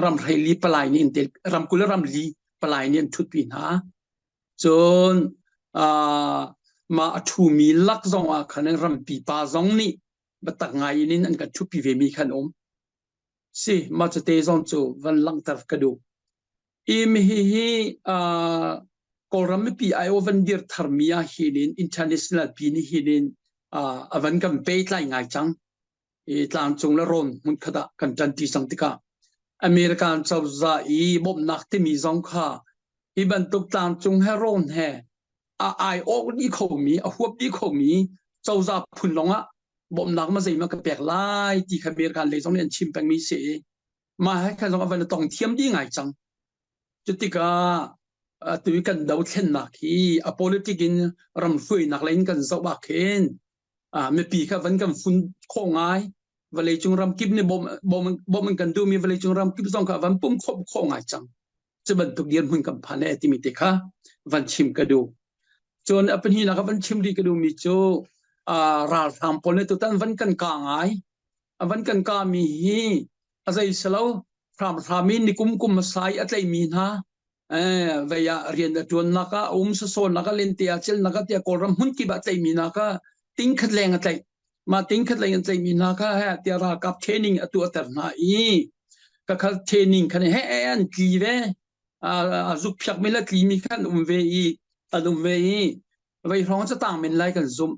Ram hleili palai nih an tel, ram kul le ram li palai nih an thutpi hna. Cun, aa, mah a thumi lak zong ah khan rampipa zong nih biatak ngai in an kan thutpi ve mi khan um. Si, mah cu te zong cu van langhter ka duh. I mi hi hi, aa, Kawlram mipi aiawh van dir tharmi ah hin in, international pi nih hin in, aa, a van kan peitlai ngai cang. I tlangcung le rawn hmun khat ah kan ṭanṭi cang tikah American cozah i bawmhnak timi zong kha hi bantuk tlangcung he rawn he a aiawh dih khomi, a huap dih khomi cozah phun lawngah bawmhnak ma zeimah ka pek lai ti kha American lei zong nih an chim pengmi si i, mah he kha zong a van tong thiam dih ngai cang. Cutikah atu i kan dothlennak hi a politic in ram hruainak lei in kan zoh ah khin, aa, mipi kha van kan fun khawh ngai. Vawleicung ramkip nih bawm, bawm, bawm an kan duhmi vawleicung ramkip zong kha van pum khawh, khawh ngai cang. Cu bantuk dirhmun kan phan e timi te kha van chim ka duh. Cun a pahnihnak a van chim rih ka duhmi cu, aa, ralhrang pawl nih tutan van kan kah ngai. A van kan kahmi hi a zei si lo, hramhram i nikum kum hmasa i a tlaihmi hna, eh, vei ah rian a ṭuannak ah, a um sawsawnak ah, lente aa celhnak ah, tiah Kawlram hmun kip ah a tlaihmi hna kha tingkhat leng a tlaih. Mah tingkhat leng a tlaihmi hna kha he tiah ralkap training a tuahter hna i, ka kha training khan he, he an tli ve, aa, a zuk phiakmi le tlimi khan um ve i, an um ve i, vei hrawng cu tangmen lai kan zumh.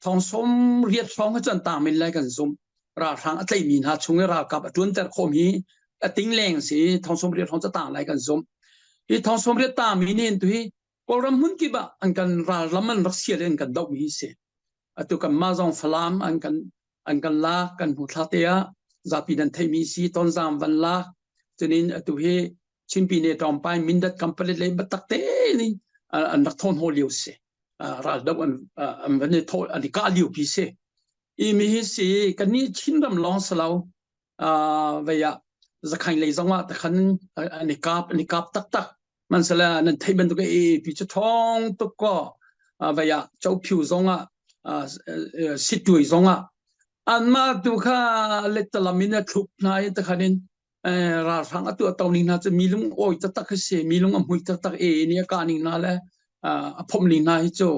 Thong sawm riat hrawng cu an tangmen lai kan zumh. Ralhrang a tlaihmi hna chung i ralkap a ṭuanter khawhmi a ting leng si, thong sawm riat hrawng cu tang lai kan zumh. Hi thong sawm riat tangmi nih tu hi Kawlram hmun kip ah an kan rallam an rak sial i an kan dohmi hi si. Atu kanmah zong Falam an kan, an kan lak, kan hnu thla te ah zapi nan theihmi si, Tonzang van lak, cunin atu hi Chinpi ne ṭawngpai Mindat kan palet lei biatak te nih an, an rak thawn haw lio si. Aa, raldoh an, aa, an van i thaw, an i kah lio pi si. I mi hi si, kannih Chin ram lawng si lo, aa, vei ah Zakhain lei zong ah takhan, aa, an i kap, an i kap taktak. Hmanhsehlaw nan theih bantuk i, i pi cu ṭhawng tuk ko, aa, vei ah Cophiu zong ah, aa, s-, aa, Situai zong ah anmah tu kha letta lam in a thluk hna i takhan in, eh, ralhrang a tuah to ning hna cu mi lung awi taktak a si, mi lung a hmui taktak e nih a kah ning hna le, ah, a phomh ning hna hi cu,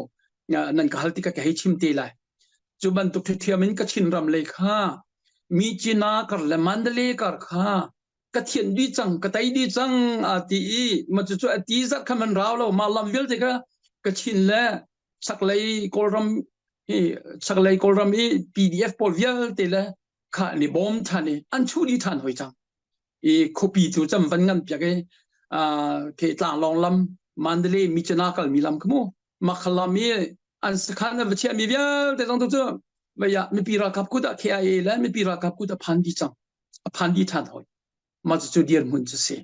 ah, nan ka hal tikah ka hei chim te lai. Cu bantuk ṭhiamṭhiam in ka Chin ram lei kha, Myitkyina kar le Mandalay kar kha ka thianh dih cang, ka tei dih cang, a ti i, mah cucu a ti zat kha man rau lo, mah lam vialte kha ka Chin le chaklei Kawlram i, chaklei Kawlram i P D F pawl vialte le kha an i bawm ṭhan i, an chuh dih ṭhan hoi cang. I khuapi cu cam van ngan piak i, aa, khi tlanglawng lam, Mandalay, Myitkyina kalmi lam ka mu. Makhalam i an sakhan an va chiahmi vialte zong tu cu, vei ah mipi ralkap kut ah K I A le mipi ralkap kut a phan dih cang, a phan dih ṭhan hoi. Mah cu cu dirhmun cu si.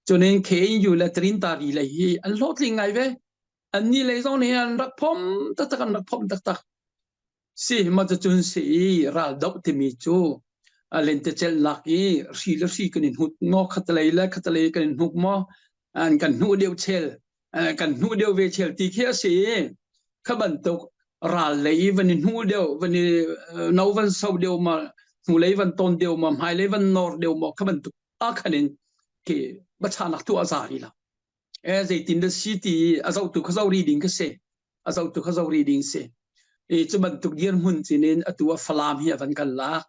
Cun in K N U le Trin Tari lei hi an hlawhtling ngai ve. Annih lei zong nih an rak phom taktak, an rak phom taktak. Si, mah cu cun si i, raldoh timi cu, a, lente celhnak i, hri le hri kan i hnuk maw, khatlei le khatlei kan i hnuk maw, an kan hnuh deuh chel, a, kan hnuh deuh ve chel ti khi a si i, kha bantuk ral lei i van i hnuh deuh, van i, a, no van so deuh maw, hnu lei van ton deuh maw, hmai lei van nor deuh maw, kha bantuk a khan in khi bachahnak tu a za rih lo. E, zeitindah si ti a zohtu kha zoh rih ding ka si. A zohtu kha zoh rih ding si. E, cu bantuk dirhmun cinin atu a Falam hi a van kan lak.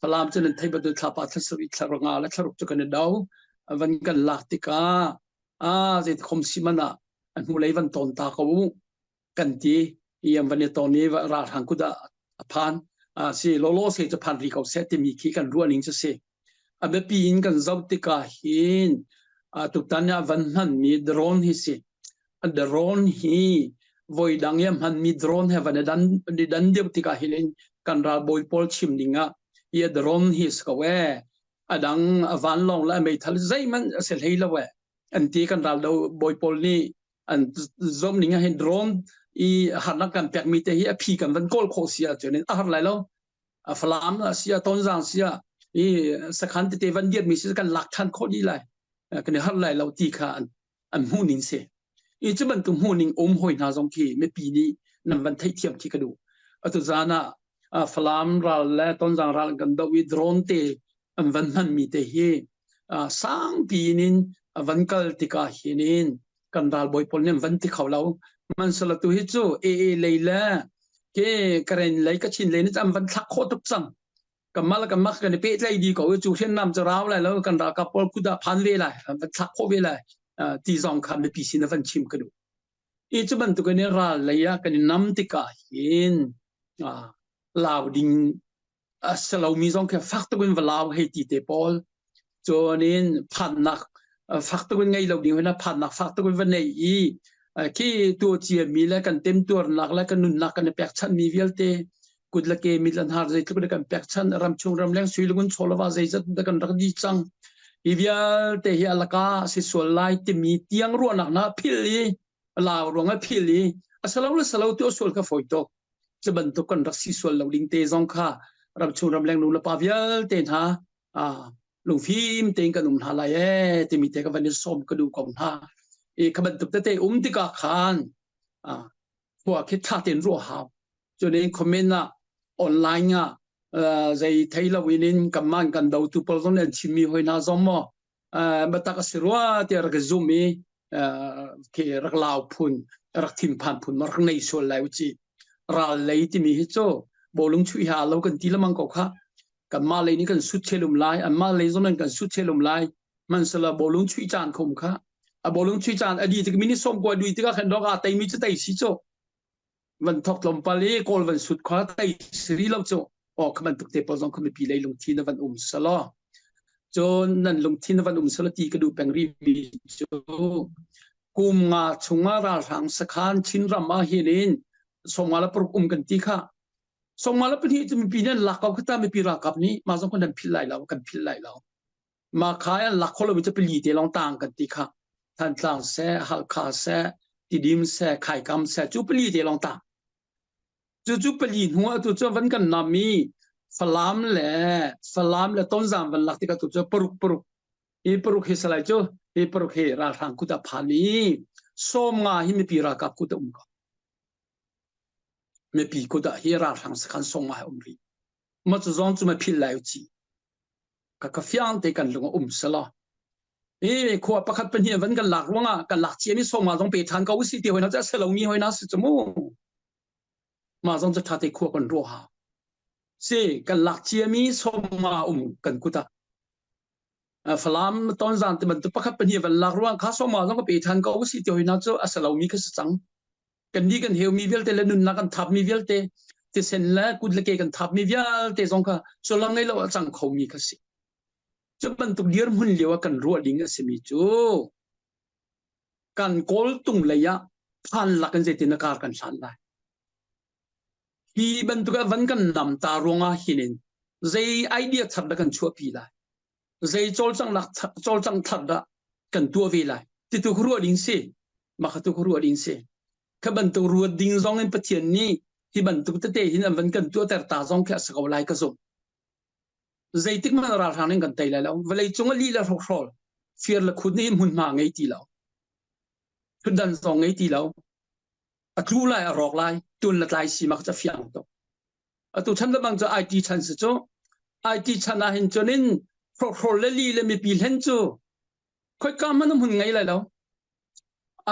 Falam cu nan theih bantuk thlapa thla sarih, thla ranga le thla ruk cu kan i do. A van kan lak tikah, a, zeiti khom si man ah a hnu lei van ton ta ko uh kan ti. I an van i ton i va-, ralhrang kut ah a phan. A, si lawlaw si cu phan rih ko seh timi khi kan ruah ning cu si. biapi in kan zoh tikah hin, a, tuktan a van hmanmi drone hi si. A drone hi voi dang i a hmanmi drone he van i dan, i dan deuh tikah hin in kan ralbawi pawl chim dingah i a drone hi si ko e. A dang a vanlawng le a meithal zeihmanh a si hlei lo e. An ti kan raldo bawi pawl nih an zom ning ah hin drone i harnak kan pekmi te hi a phi kan van kawl khawh si ahcun in a har lai lo. A Falam a si ah, Tonzang si ah, i sakhan tete van dirmi si kan lak ṭhan khawh dih lai. Kan i har lai lo ti kha an, an hmuh ning si. I cu bantuk hmuh ning um hoi hna zong khi mipi nih nan van theih thiam khi ka duh. Atu zan ah, a, Falam ral le Tonzang ral kan doh i drone te an van hmanmi te hi, a, sangpi in a van kal tikah hin in kan ralbawi pawl nih an van ti kho lo. Hmansala tu hi cu A A lei le ke Karen lei, Kachin lei nih an van thlak khawh tuk cang. Kanmah le kanmah kan i pehtlai dih ko i cu hriamnam cu rau lai lo, kan ralkap pawl kut ah phan ve lai, an van thlak khawh ve lai, a, ti zong kha mipi sin a van chim ka duh. I cu bantukin i ral lei ah kan i nam tikah hin, a, lau ding a si lomi zong kha fak tukin va lau hei ti te pawl. Cun in phannak, a, fak tukin ngei lo ding hoi hna, phannak fak tukin va nei i, a, khi tuah ciami le kan temtuarnak le kan nunnak kan i pekchanhmi vialte, kut le ke, mit le har zeitluk le kan pekchanh, ramchung ramleng sui le ngun chaw le va zeizat dah kan rak dih cang. Hi vialte hi a laka si sual lai timi tiang ruahnak hna philh i, a lau ruangah philh i, a si lo le si lo tu a sual kha fawi tuk. Cu bantuk kan rak si sual lo ding te zong kha ramchung ramleng nu le pa vialte hna, aa, lungfim tein kan um hna lai e, timi te ka van in sawm ka duh ko hna. I kha bantuk tete um tikah khan, aa, khua khi ṭha tein ruah hau. Cun in comment ah, online ah, aa, zei thei lo in, in kanmah kan dotu pawl zong nih an chimmi hoi hna zong maw, aa, biatak a si rua tiah rak i zumh i, aa, khi rak lau phun, rak thinphan phun maw rak nei sual lai u ci. Ral lei timi hi cu bawlung chuih ha lo kan ti lamang ko kha. Kanmah lei nih kan sut chelum lai, anmah lei zong in kan sut chelum lai. Hmansala bawlung chuih caan kha um kha. A bawlung chuih caan a dih tik, minute sawmkua a dih tikah khan dawk aa teimi cu tei si cu. Van thawk tlawmpal i kawl van sut kha tei si rih lo cu. Aw, kha bantuk te pawl zong kha mipi lei lungthin a van um seh law. Cun nan lungthin a van um seh law ti ka duh peng rihmi cu kum nga chungah ralhrang sakhan Chin ram ah hin in sawmnga le paruk um kan ti kha. Sawmnga le pahnih cu mipi nih an lak ko kha ta, mipi ralkap nih, mah zong khan an philh lai lo, kan philh lai lo. Mah kha an lak kho lo mi cu pali te lawng tang kan ti kha. Thantlang seh, Halkha seh, Tidim seh, Khaikam seh, cu pali te lawng tang. Cucu pali hnu ah tu cu van kan nam i Falam le, Falam le Tonzang van lak tikah tu cu paruk, paruk. Hi paruk hi salai cu, hi paruk hi ralhrang kut ah phan i sawmnga hi mipi ralkap kut ah um ko. Mipi kut ah hi ralhrang sakhan sawmnga hi um rih. Mah cu zong cu mah philh lai u ci. Ka, ka fiang te kan lung a um seh law. Hi khua pakhat pahnih van kan lak ruangah kan lak ciami sawmnga zong pe ṭhan ko u si ti hoi hna cu a si lomi hoi hna si cu mu. Mah zong cu ṭha te khua kan ruah ha. Si, kan lak ciami sawmnga um kan kut ah. A, Falam, Tonzang ti bantuk pakhat pahnih van lak ruang kha sawmnga zong ka pe ṭhan ko u si ti hoi hna cu a si lomi kha si cang. Kan dih kan heumi vialte le nunnak kan thapmi vialte, thisen le kut le ke kan thapmi vialte zong kha sullam ngei lo a cang khomi kha si. Cu bantuk dirhmun lio ah kan ruah ding a simi cu kan kawl tung lei ah phan lak in zeitin a kar kan hlan lai? Hi bantuk ah van kan nam ta ruangah hin in zei idea thar dah kan chuahpi lai? Zei cawlcanghnak tha-, cawlcangh thar dah kan tuah ve lai? Ti tu kha ruah ding si. Mah kha tu kha ruah ding si. Kha bantuk ruat ding zong in Pathian nih hi bantuk tete hin an van kan tuahter ta zong khi a si ko lai ka zumh. Zeitik hmanh ralhrang nih kan tei lai lo. Vawleicung ah lih le hrokhrawl, fir le khut nih hmunhma ngei ti lo. Thutdan zong ngei ti lo. A tlu lai, a rawk lai, tun le tlai si mah kha cu a fiang tuk. Atu chan dah bang cu I T chan si cu. I T chan ah hin cun in hrokhrawl le lih le mipi hlen cu khoika hmanh a hmun ngei lai lo.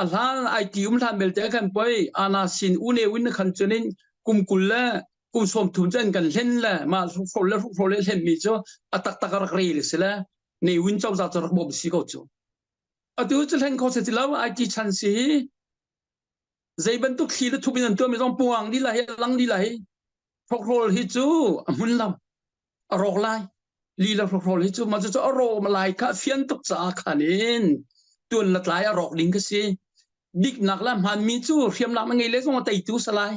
A hlan I T um hlan belte a kan poi, ana sin u ne u in a khan cun in kum kul le kum sawmthum cu an kan hlen le, mah hrokhrawl le hrokhrawl le hlenmi cu a taktak a rak rel si le, ne u in cozah cu rak bawm si ko cu. Atu cu hlen kho si ti lo, I T chan si hi. Zei bantuk thli le thup in an tuahmi zong puang dih lai hi, a lang dih lai hi. Hrokhrawl hi cu a hmun lo, a rawk lai. Lila hrohrawl hi cu, ma cu cu a rawh lai kha a fian tuk caah khan in tuan la tlai a rawk ding ka si. Diknak le hmaanmi cu hriamnam a ngei le zong a teitu a si lai.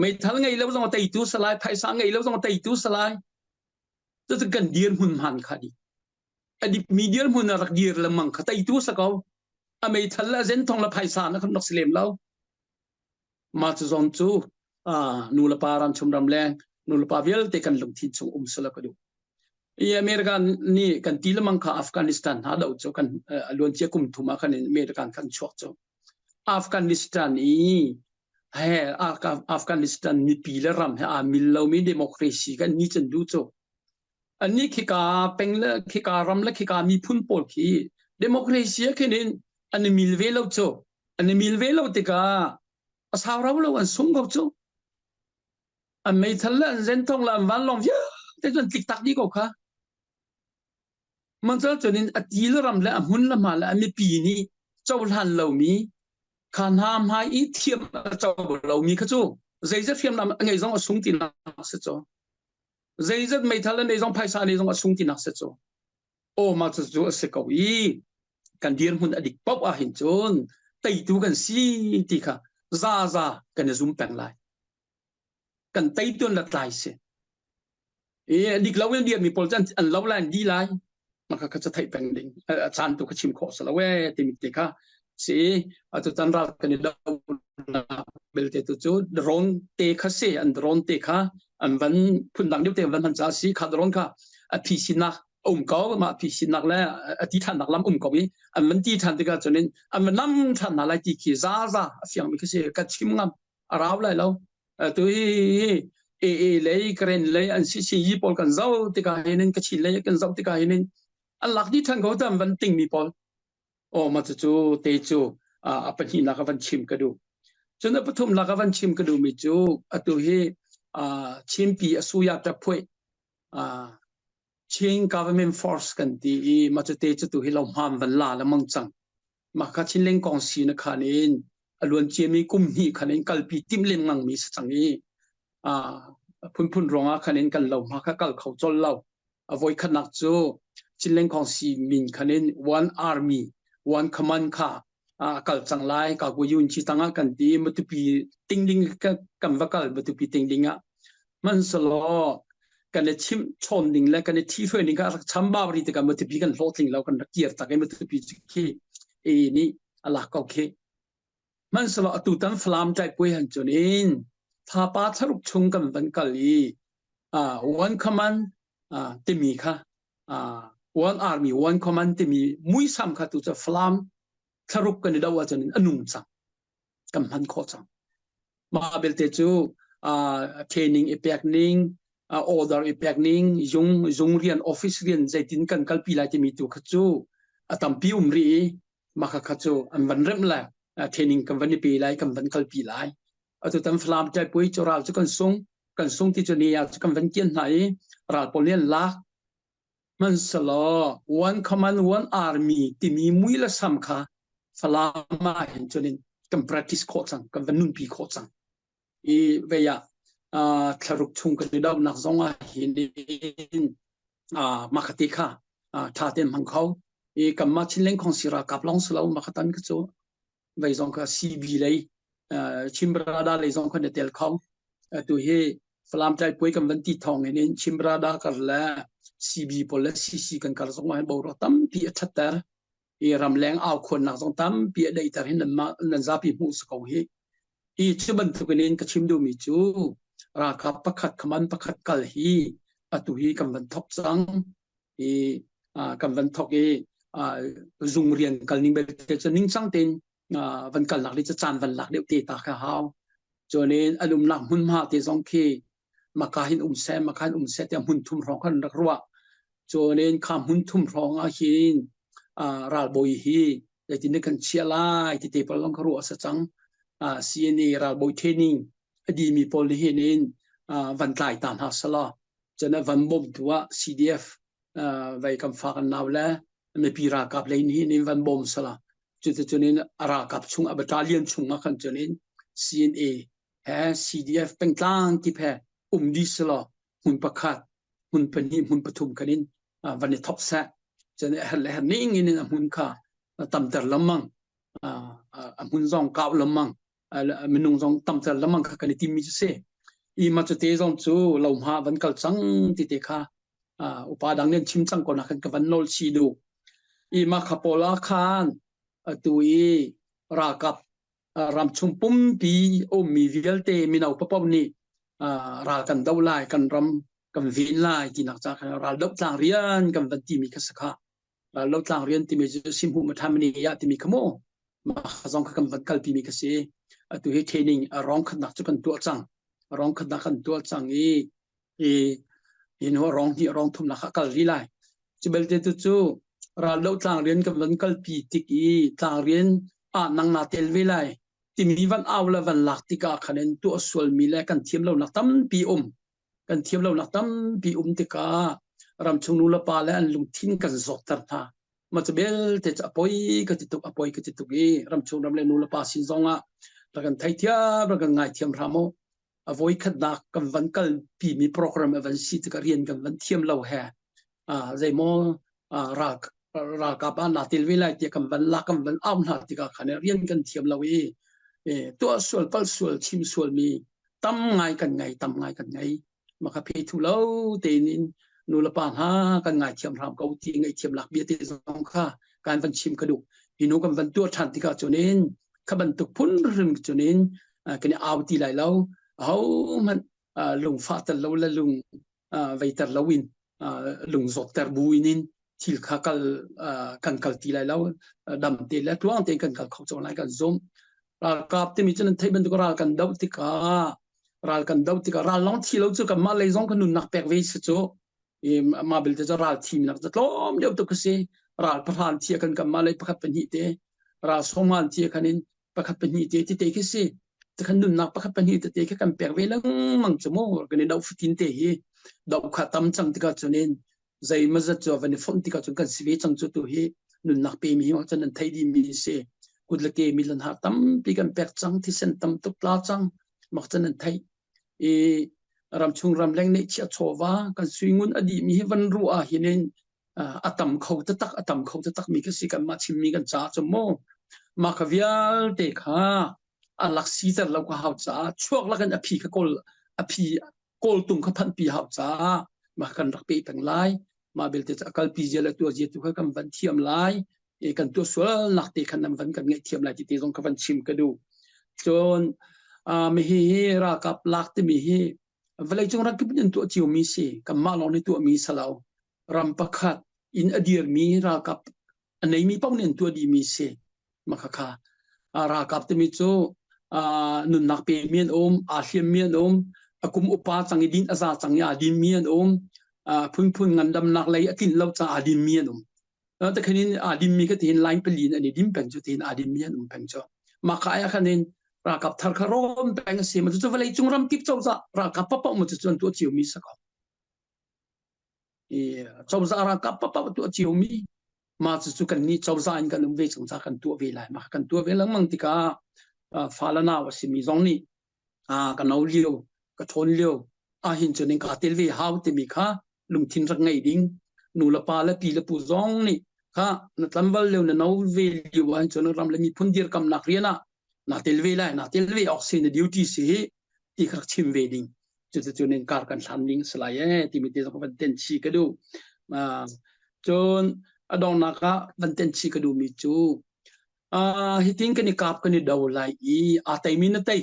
Meithal ngei lo zong a teitu a si lai, phaisa ngei lo zong a teitu a si lai. Cucu kan dirhmun hmaan kha dih. A dikmi dirhmun a rak dir lengmang kha teitu a si ko. A meithal le a zen thong le phaisa na kan rak si lem lo. Ma cu zawn cu, aa, nu le pa ram chum ram leng, nu le pa vialte kan lungthin chung um seh law ka duh. I America nih kan ti lengmang kha Afghanistan hna doh cu kan, aa, a luancia kum thum ah khan America kan chuak cu. Afghanistan i, he, Af-, Afghanistan mipi le ram he aa mil lomi democracy kan ni cun duh cu. Annih khika peng le khika ram le khika miphun pawl khi democracy ah khin in an i mil ve lo cu. An i mil ve lo tikah a sau rau lo an sung ko cu. An meithal le an zen thong le an vanlawng vialte cu an tlik tak dih ko kha. Mancal cun in a ti le ram le a hmun le hma le a mipi nih cohlan lomi, kha hna hmai i thiam a co lomi kha cu zeizat hriamnam a ngei zong a sung tinak a si cu. Zeizat meithal a nei zong phaisa a nei zong a sung tinak a si cu. Aw, ma cu cu a si ko i kan dirhmun a dik paoh ah hin cun teitu kan si ti kha zaza kan i zum peng lai. Kan tei tuan la tlai si. I dik lo in dirmi pawl cu an lo lai an dih lai. Mah kha kha cu theih peng ding. A, a caan tu kha chim khawh si lo e timi te kha si. Atu tan ral kan i do belte tu cu drone te kha si. An drone te kha an van phundang deuh te an van hman caah si. Kha drone kha a phi sinak a um ko, mah phi sinak le a ti ṭhannak lam um ko i an van ti ṭhan tikah cun in an van nam ṭhan hna lai ti khi zaza a fiangmi kha si. Ka chim ngam a rau lai lo. Atu hi, hi, hi, A A lei, Karen lei, an si si yi pawl kan zoh tikah hin in, Kachin lei kan zoh tikah hin in, an lak dih ṭhan ko tam van tingmi pawl. Aw, ma cu cu, te cu, aa, a pahnihnak a van chim ka duh. Cun a pathumnak a van chim ka duhmi cu, atu hi, aa, Chinpi a suya ṭaphuai, aa, Chin Government Force kan ti i, ma cu te cu tu hi lo hmaan van la lengmang cang. Mah kha Chinland Council na khan in a luanciami kum hnih khan in kalpi timh lengmangmi si cang i, aa, phunphun ruangah khan in kan lo hma kha kal kho colh lo. A voikhatnak cu Chinland Council min khan in One Army, One Command kha, aa, kal cang lai. Ka guayun ci tangah kan ti i, matupi ting ding ka, kan va kal, matupi ting ding ah. Hmanhsehlaw, kan i chimh chawn ding le kan i thihruai ding kha a rak chambau rih tikah matupi kan hlawhtling lo, kan rak kir tak i matupi cu khi ei nih a lak ko khi. Hmanhsehlaw atu tan Falam ṭaihpuai han cun in thapa thlaruk chung kan van kal i, aa, One Command, aa, timi kha, aa, One Army, One Command timi muisam kha tu cu Falam thlaruk kan i doh ahcun in a nung cang. Kan hman khawh cang. Mah belte cu, aa, training i pek ning, aa, order i pek ning, zung, zung rian, office rian zeitin kan kalpi lai timi tu kha cu a tampi um rih i, mah kha kha cu an van remh lai, aa, training kan van i pe lai, kan van kalpi lai. Atu tan Falam ṭaihpuai cu ral cu kan sung, kan sung ti cu ni ah cu kan van kian hna i, ral pawl nih an lak. Hmanhsehlaw, One Command, One Army timi mui le sam kha Falam ah hin cun in kan practice khawh cang, kan van nunpi khawh cang. I vei ah, aa, thlaruk chung kan i dohnak zong ah hin in, aa, mah kha te kha, aa, ṭha tein hmang kho. I kanmah Chinland Council ralkap lawng si lo, mah kha tan kha cu. Vei zong kha C B lei, aa, Chin Brother lei zong kha na tel kho. Atu hi Falam ṭaihpuai kan van ti thawng hin in Chin Brother kar le C B pawl le C C kan kar zong ah hin boruak tampi a ṭhatter. I ramleng au khuannak zong tampi a daihter hin nan, nan zapi hmuh si ko hi. I cu bantukin in ka chim duhmi cu ralkap pakhat, command pakhat kal hi atu hi kan van thok cang. I, aa, kan van thok i, aa, zung rian kal ning belte cu ningcang tein, aa, van kalnak ding cu caan van lak deuh te ta kha hau. Cun in an umnak hmunhma te zong khi maka hin um seh, maka hin um seh tiah hmun thum hrawng khan rak ruah. Cun in kha hmun thum hrawng ah hin, aa, ralbawi hi zeitin kan chiah lai ti te pawl zong kha ruah a si cang. Aa, C N A ralbawi training a dihmi pawl nih hin in, aa, van tlai ta hna seh law. Cun a van bawmtu ah C D F, aa, vei kan fa kan nau le mipi ralkap lei nih hin in van bawm seh law. Cuticun in a ralkap chung, a battalion chung ah khan cun in C N A he C D F pengtlang kip he um dih seh law. Hmun pakhat, hmun pahnih, hmun pathum khan in ah, van i thok seh. Cun a herh le herh ning in a hmun kha, ah, tamter lamang, ah, ah, a hmun zong kauh lamang, ah, minung zong tamter lamang kha kan i timmi cu si. I ma cu te zong cu lo hma van kal cang ti te kha, ah, upa dang nih an chim cang ko nak khan ka van nolh chih duh. I ma kha pawl ah khan atu i ralkap, ah, ramchung pumpi a ummi vialte mino paoh nih, ah, ral kan doh lai, kan ram kan vin lai tinak ca khan ral doh tlang rian kan van timi kha si kha. Ral doh tlang rian timi cu sim hmuh ma tha mani ya timi kha maw? Ma kha zong kha kan van kalpimi kha si. Atu hi training a rong khatnak cu kan tuah cang. A rong khatnak kan tuah cang i, i, i nu a rong hnih a rong thumnak kha kal rih lai. Cu belte tu cu ral doh tlang rian kan van kalpi tik i tlang rian ah nang na tel ve lai timi van au le van lak tikah khan in tuah sualmi le kan thiam lonak tampi um. Kan thiam lonak tampi um tikah ramchung nu le pa le an lungthin kan zawtter hna. Ma cu belte cu a poi ka ti tuk, a poi ka ti tuk i ramchung ram le nu le pa sin zongah rak kan thei thiam, rak kan ngai thiam hram uh. A voi khatnak kan van kalpimi program a van si tikah rian kan van thiam lo he. Ah, zeimaw, ah, ral, ralkap ah na tel ve lai tiah kan van lak, kan van au hna tikah khan rian kan thiam lo i, eh, tuah sual, palh sual, chim sualmi tam ngai kan ngei, tam ngai kan ngei. Ma kha phe thu lo tein in nu le pa hna kan ngai thiam hram ko ti ngai thiam lak bia te zong kha kan van chim ka duh. Hi nu kan van tuah ṭhan tikah cun in kha bantuk phun hrim cun in, ah, kan i au ti lai lo. Ahohmanh, ah, lung fahter lo le lung, ah, veiter lo in, ah, lung zawtter bu in in thil kha kal, ah, kan kal ti lai lo. Ah, dam te le tluang tein kan kal kho cang lai kan zumh. Ralkap timi cu nan theih bantuk ral kan doh tikah, ral kan doh tikah, ral lawng thi lo cu kanmah lei zong kan nunnak pek ve si cu. I, mah belte cu ral thimnak cu tlawm deuh tuk kha si. Ral pahra an thi ah khan kanmah lei pakhat pahnih te, ral sawmnga an thi ah khan in pakhat pahnih te ti te kha si. Ti khan nunnak pakhat pahnih tete kha kan pek ve lengmang cu maw? Kan i doh fatin te hi doh kha tam cang tikah cun in zeimawzat cu van i fonh tikah cun kan si ve cang cu tu hi nunnak pemi hi mah cun an theih dihmi si. Kut le ke mi lanhar tampi kan pek cang, thisen tam tuk tla cang, mah cun an theih. I ramchung ramleng neih chiah chawva kan sui ngun a dihmi hi van ruah ah hin in, ah, a tam kho taktak, a tam kho taktak mi kha si kanmah chimmi kan caah cun maw? Mah kha vialte kha a lak siter lo kha hau caah chuak lakin a phi kha kawl, a phi kawl tung kha phanhpi hau caah mah kha kan rak peh peng lai. Mah belte cu a kalpi zia le tuah zia tu kha kan van thiam lai. I kan tuah sualnak te khan nan van kan ngaihthiam lai ti te zong kha van chim ka duh. Cun, ah, mi hi hi ralkap lak timi hi vawleicung ram kip in tuah ciomi si, kanmah lawng nih tuahmi si lo. Ram pakhat in a dirmi ralkap a neimi paoh nih an tuah dihmi si. Mah kha kha, aa, ralkap timi cu, aa, nunnak pemi an um, aa hliammi an um, a kum upa cang i din, a za cang i aa dinmi an um, aa, phunphun ngandamnak lei a tlinh lo caah aa dinmi an um. Aa, takhan in aa dinmi kha tihin line pali in an i din peng cu tihin aa dinmi an um peng cu. Mah kha ai ah khan in ralkap thar kha rawm peng a si. Mah cucu vawleicung ram kip cozah ralkap paohpaoh mah cucu an tuah ciomi si ko. I cozah ralkap paohpaoh tuah ciomi. Mah cucu kannih cozah in kan um ve cang caah kan tuah ve lai. Mah kan tuah ve lengmang tikah, aa, fale nau a simi zong nih, aa, ka no lio, ka ṭhawn lio, ahin cun in kaa tel ve hau timi kha lungthin rak ngei ding. Nu le pa le pi le pu zong nih kha na tlamval lio, na no ve lio, ahin cun ram le miphun dirkamhnak rian ah na tel ve lai, na tel ve awk si, na duty si hi, ti kha rak chim ve ding. Cuticun in kar kan hlan ding a si lai e, timi te zong van tenchih ka duh. Aa, cun a donghnak ah van tenchih ka duhmi cu, aa, hitin kan i kap, kan i do lai i, aa teimi na tei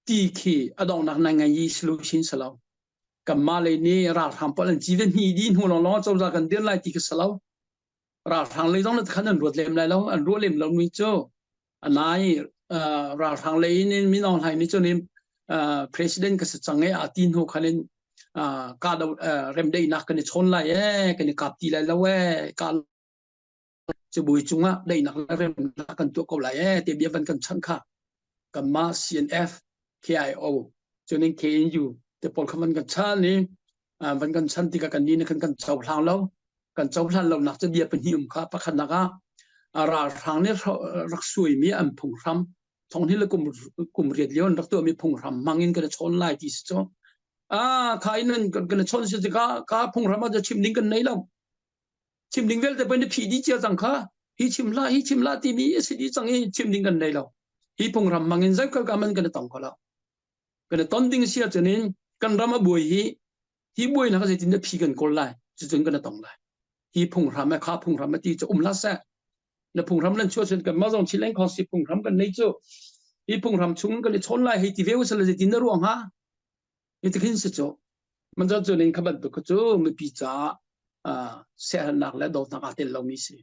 ti khi a donghnak nan ngai i solution si lo. Kanmah lei nih ralhrang pawl an ci ve hnih dih hnu lawnglawng cozah kan dir lai ti kha si lo. Ralhrang lei zong na khan an ruat lem lai lo, an ruah lem lo mi cu. A nai, aa, ralhrang lei in, in Min Aung Hlaing nih cun in, aa, president ka si cang e, aa ti hnu khan in, aa, ka do, aa, remdaihnak kan i chawn lai e, kan i kap ti lai lo e, ka cu bui cungah daihnak le remnak kan tuah ko lai e, ti bia van kan chanh kha. Kanmah C N F, K I O, cun in K N U te pawl kha van kan chanh i, aa, van kan chanh tikah kannih nih khan kan cohlang lo. Kan cohlan lonak cu bia pahnih um kha. Pakhatnak ah, aa, ralhrang nih hra-, rak suaimi an phunghram, thonghnih le kum, kum riat lio an rak tuahmi phunghram hmang in kan i chawn lai ti si cu. A, kha in nan kan, kan chon si ka, ka phungram a chim ding kan nei lo. Chim ding vel te pen phi di chia chang kha. Hi chim la, hi chim la ti mi si di chang i chim ding kan nei lo. Hi phungram mangin zai kal ka man kan tong kho lo. Kan ton ding sia chun in kan ram a buai hi, hi buai na ka zai tin phi kan kol lai. Chu chun kan tong lai. Hi phungram a kha phungram a ti chu um la sa. Na phungram lan chua chun kan ma zong chi leng khong si phungram kan nei chu. Hi phungram chung kan chon lai hi ti veu sa la zai tin na ruang ha. Hi ti khin si chu. Man zong chu ning kha ban tu kha chu mipi cha, a, se han nak le do nak a tel lo mi si.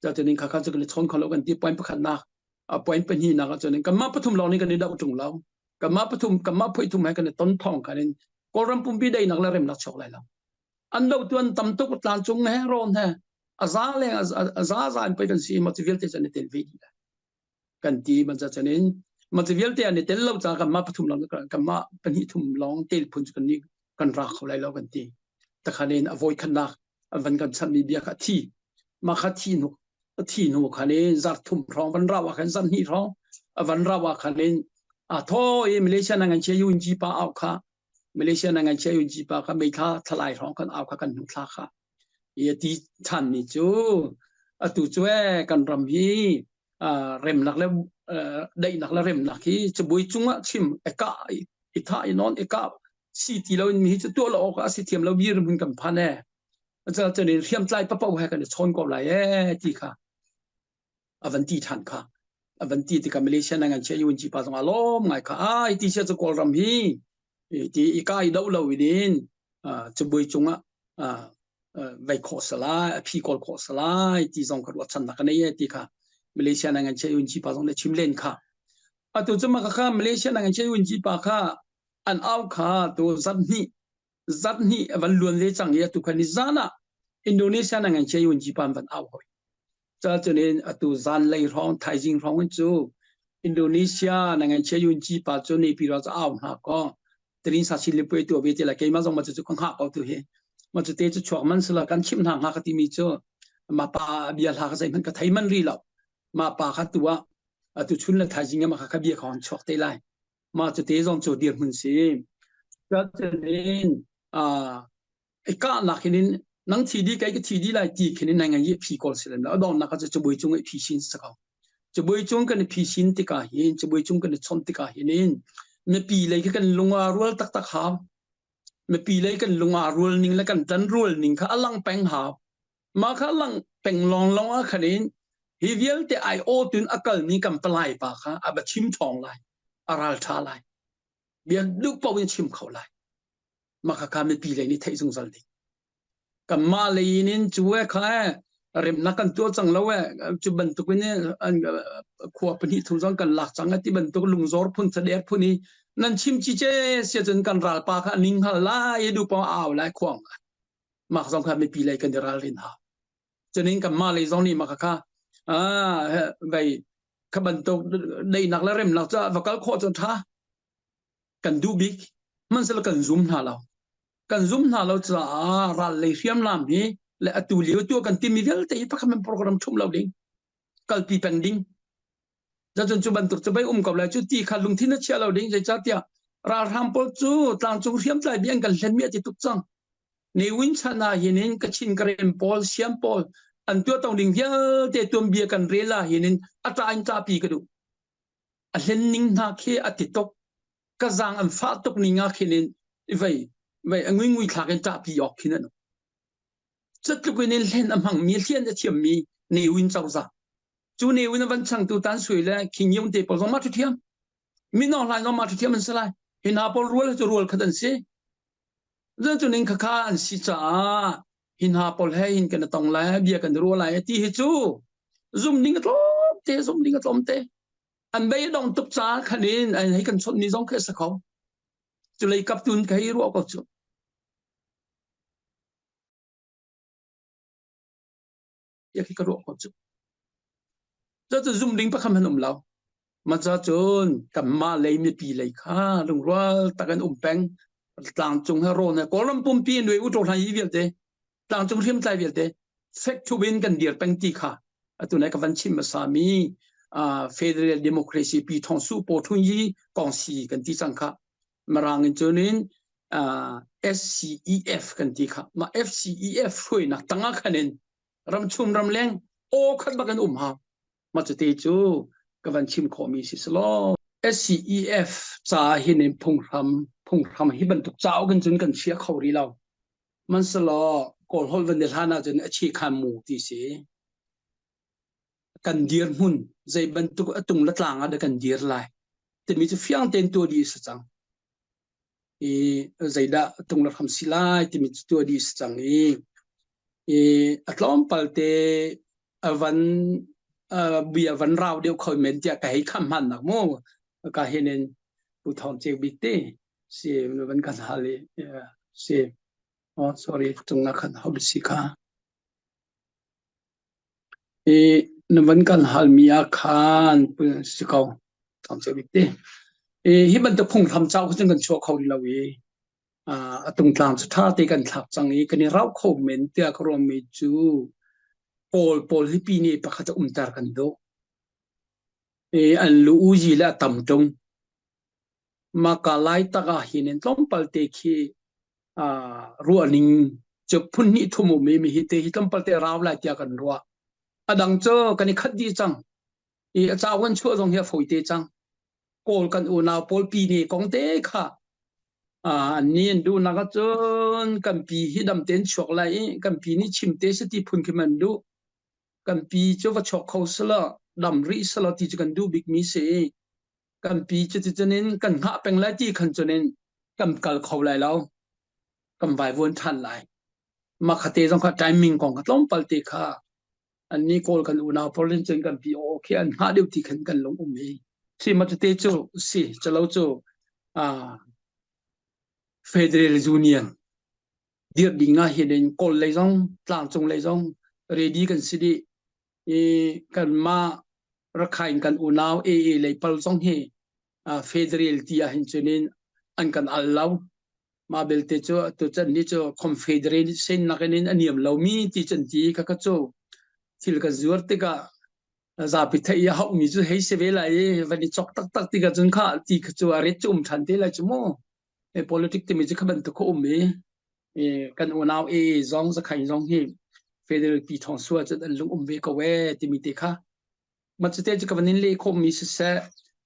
Cha chu ning kha kha chu kan chon kha lo kan ti point pakhat nak. A point pahni nak chu ning kan ma pathum lo ni kan dau chung lo. Kan ma pathum, kan ma phoi thum he kan ton thong kan in. Kawlram pumpi dei nak le rem nak chok lai lo. An lo tuan tam tuk tlan chung he ron he. A za leng, a, a, a za za in pai kan si ma chu vial te chan tel ve di la. Kan ti man cha chan in. Ma chu vial te an tel lo cha kan ma pathum long, kan ma pahni thum long tel phun chu kan ni kan rak kho lai lo kan ti. Ta khan in a voi khan nak, a van kan chan mi bia kha thi. Ma kha thi nu, a thi nu khan in zar thum rong van ra wa khan zar hni rong. A van ra wa khan in a tho i Malaysia nangan chia yun ji pa au kha. Malaysia nangan chia yun ji pa kha mei tha thalai rong kan au kha kan nu tha kha. I ti than ni chu. A tu chu e kan ram hi, a, rem nak le, a, dei nak le rem nak hi. Chu bui chung a chim e ka i, i tha i non e ka si ti lo in mi hi chu tu lo ka si thiam lo bi rim hun kan phan e. A cha cha ni riam tlai pa pau he kan chon ko lai e ti kha. A van ti than kha. A van ti ti ka Malaysia nangan chia yun ji pa zong a lom ngai kha. A, i ti sia chu Kawlram hi. I ti i ka i dau lo i din. A, chu bui chung a, a, a, vai kho sa lai, a phi kol kho sa lai, ti zong ka ruat chan nak ka nei e ti kha. Malaysia nangan chia yun ji pa zong le chim len kha. A tu chu ma kha kha Malaysia nangan chia yun ji pa kha. An au kha tu zat hni zat hni a van luan ve chang i a tu khan i zan a Indonesia nangan chia yun ji pan van au hoi. Cha chu nin a tu zan lei rong, thaizing rong in chu Indonesia nangan chia yun ji pa chu nei pi ra cha au hna ko. Trin sa sin le pui tu ve ti la keima zong ma chu chu ka ngha ko tu hi. Ma chu te chu chuak man sila kan chim hna ngha ka ti mi chu. Ma pa bia hla ka zai man ka thai man ri lo. Ma pa kha tu a, a tu chun la thaizing a ma kha ka bia ka hon chuak te lai. Ma chu te zong chu dir hmun si. Cha chu nin, a, i ka nak hi nin, nang thi di, kai ka thi di lai ti khin in nangan i phi kol si len la. A dong nak a chu chu bui chung i phi sin sa ko. Chu bui chung kan phi sin ti ka hin, chu bui chung kan chon ti ka hin in. Na pi lei ka kan lunga rual tak tak ha. Na pi lei kan lunga rual ning la kan tan rual ning kha a lang peng ha. Ma kha lang peng long long a khan in, hi vial te ai o tun a kal ni kan palai pa kha, a ba chim thong lai, a ral tha lai. Bia duk pau in chim khau lai. Ma kha kha mi pi lei ni thei zung zal ding. Kan ma lei nin chu e kha e, rem na kan tua chang lo e, chu ban tuk in e, an, khua pahnih thum zong kan lak chang a ti ban tuk lung zor phun tha der phun i, nan chim chi che sia chun kan ral pa kha ning hal lai, e du pau au lai khuang. Mak zong kha mi pi lei kan ral rin ha. Chunin kan ma lei zong ni ma kha kha. A, he, vai, kha ban tuk dei nak la rem nak cha, va kal kho chun tha. Kan du bik. Man sa la kan zum hna lo. Kan zum hna lo cha, a, ral lei hriam lam hi, le a tu liu tu kan ti mi vial te hi pa kha man program thum lo ding. Kalpi peng ding. Zan chun chu ban tuk chu bai um kau lai chu ti kha lungthin a chia lo ding zai cha tia. Ral hram pawl chu tlang chung hriam tlai biang kan hlen mi a ti tuk chang. Nei win chan a hin in ka chin ka rem pawl, siam pawl. An tua tong ding vial te tuam bia kan rel a hin in a ta in ta pi ka duh. A hlen ning hna khi a ti tuk. Ka zang an fah tuk ning a khin in i vai, vai a ngui ngui thlak in ta pi awk khin a no. Chatluk in in hlen a hmang mi, hlian a thiam mi, nei win cau za. Chu nei win a van chang tu tan sui le, khing yong te pawl zong ma thu thiam. Mi nong hlai zong ma thu thiam an sa lai. Hin ha pawl rual chu rual khat an si. Zan chu ning kha kha an si cha a. Hin ha pawl he hin kan a tong lai, bia kan rual lai, ti hi chu. Zum ding a tlawm te, zum ding a tlawm te. An bei a dong tuk cha khan in, an hei kan chot ni zong khe sa kho. Chu lei kap tun ka hei ruah ko chu. Ia khi ka ruah ko chu. Chu chu zum ding pa kham han um lo. Ma cha chun, kan ma lei mi pi lei kha, lungrual tak an um peng. Tlang chung ha ro na, Kawlram pumpi nuai u to hlan i vial te. Tlang chung hriam tlai vial te. Fek thu bin kan dir peng ti kha. A tu nai ka van chim ma sa mi, a, federal democracy pi thong su po thun yi kong si kan ti chang kha. Marang in chun in, ah, S C E F kan ti kha. Ma F C E F hruainak tangah khanin ramchum ramleng aw khat bak an um ha. Ma cute cu ka van chim khawhmi si selaw. S C E F ca hin in phunghram, phunghram hi bantuk cauk in cun kan chia kho rih lo. Man selaw, Kawl holh van i hlan ahcun a chia khan mu ti si. Kan dirhmun, zei bantuk a tung le tlang ah dah kan dir lai timi cu fiang tein tuah dih si cang. I zeidah a tung le hram si lai timi cu tuah dih si cang i, i a tlawmpal te a van, a bia van rau deuh kho men tiah ka hei khamh hmannak mu. Ka hin in Pu Thawng Ceu Bik te si, van kan hal i, si. Oh, sorry, cungah khan hau si kha. I na van kan halmi ah khan pu si ko, Thawng Ceu Bik te. I hi bantuk phunghram cauk kha cun kan chuak kho rih lo i, aa, a tungtlang cu ṭha te kan thlak cang i, kan i rauh kho men tiah ka ruahmi cu Kawl pawl hi pi ni pakhat a umter kan duh. I an lu uzi le a tam ṭung. Maka laitak ah hin in tlawmpal te khi, aa, ruah ning cu phun hnih thum um i, mi hi te hi tlawmpal te rau lai tiah kan ruah. A dang cu kan i khat dih cang. I a cau kan chuah zong hi a fawi te cang. Kawl kan unau pawl pi ni kong te kha, aa, annih an duhnak ahcun kan pi hi dam tein chuak lai i, kan pi nih chim te si ti phun khi man duh. Kan pi cu va chuak kho selaw, dam rih selaw ti cu kan duh bikmi si i, kan pi cu ti cun in kan hngah peng lai ti khan cun in kan kal kho lai lo, kan vaivuan ṭhan lai. Mah kha te zong kha timing kong kha tlawmpal te kha annih Kawl kan unau pawl in cun kan pi aw khi an hngah deuh ti khan kan lung um i, si mah cu te cu si, calo cu, aa, Federal Union dirh ding ah hin in Kawl lei zong, tlangcung lei zong ready kan si dih. I kanmah Rakhine kan unau A A lei pal zong hi, aa, federal ti ah hin cun in an kan al lo. Mah belte cu atu cun ni cu confederation nak in a niam lomi ti cun ti kha, kha cu thil kan zuar tikah zapi theih i a hauhmi cu hei si ve lai i, van i cawk taktak tikah cun kha ti kha cu a ret cu um ṭhan te lai cu maw? E, politic timi cu kha bantuk kha um i, e, kan unau A A zong, Zakhain zong hi federal pi thawng sual cun an lung um ve ko e timi te kha. Mah cu te cu ka van in leh khawhmi siseh.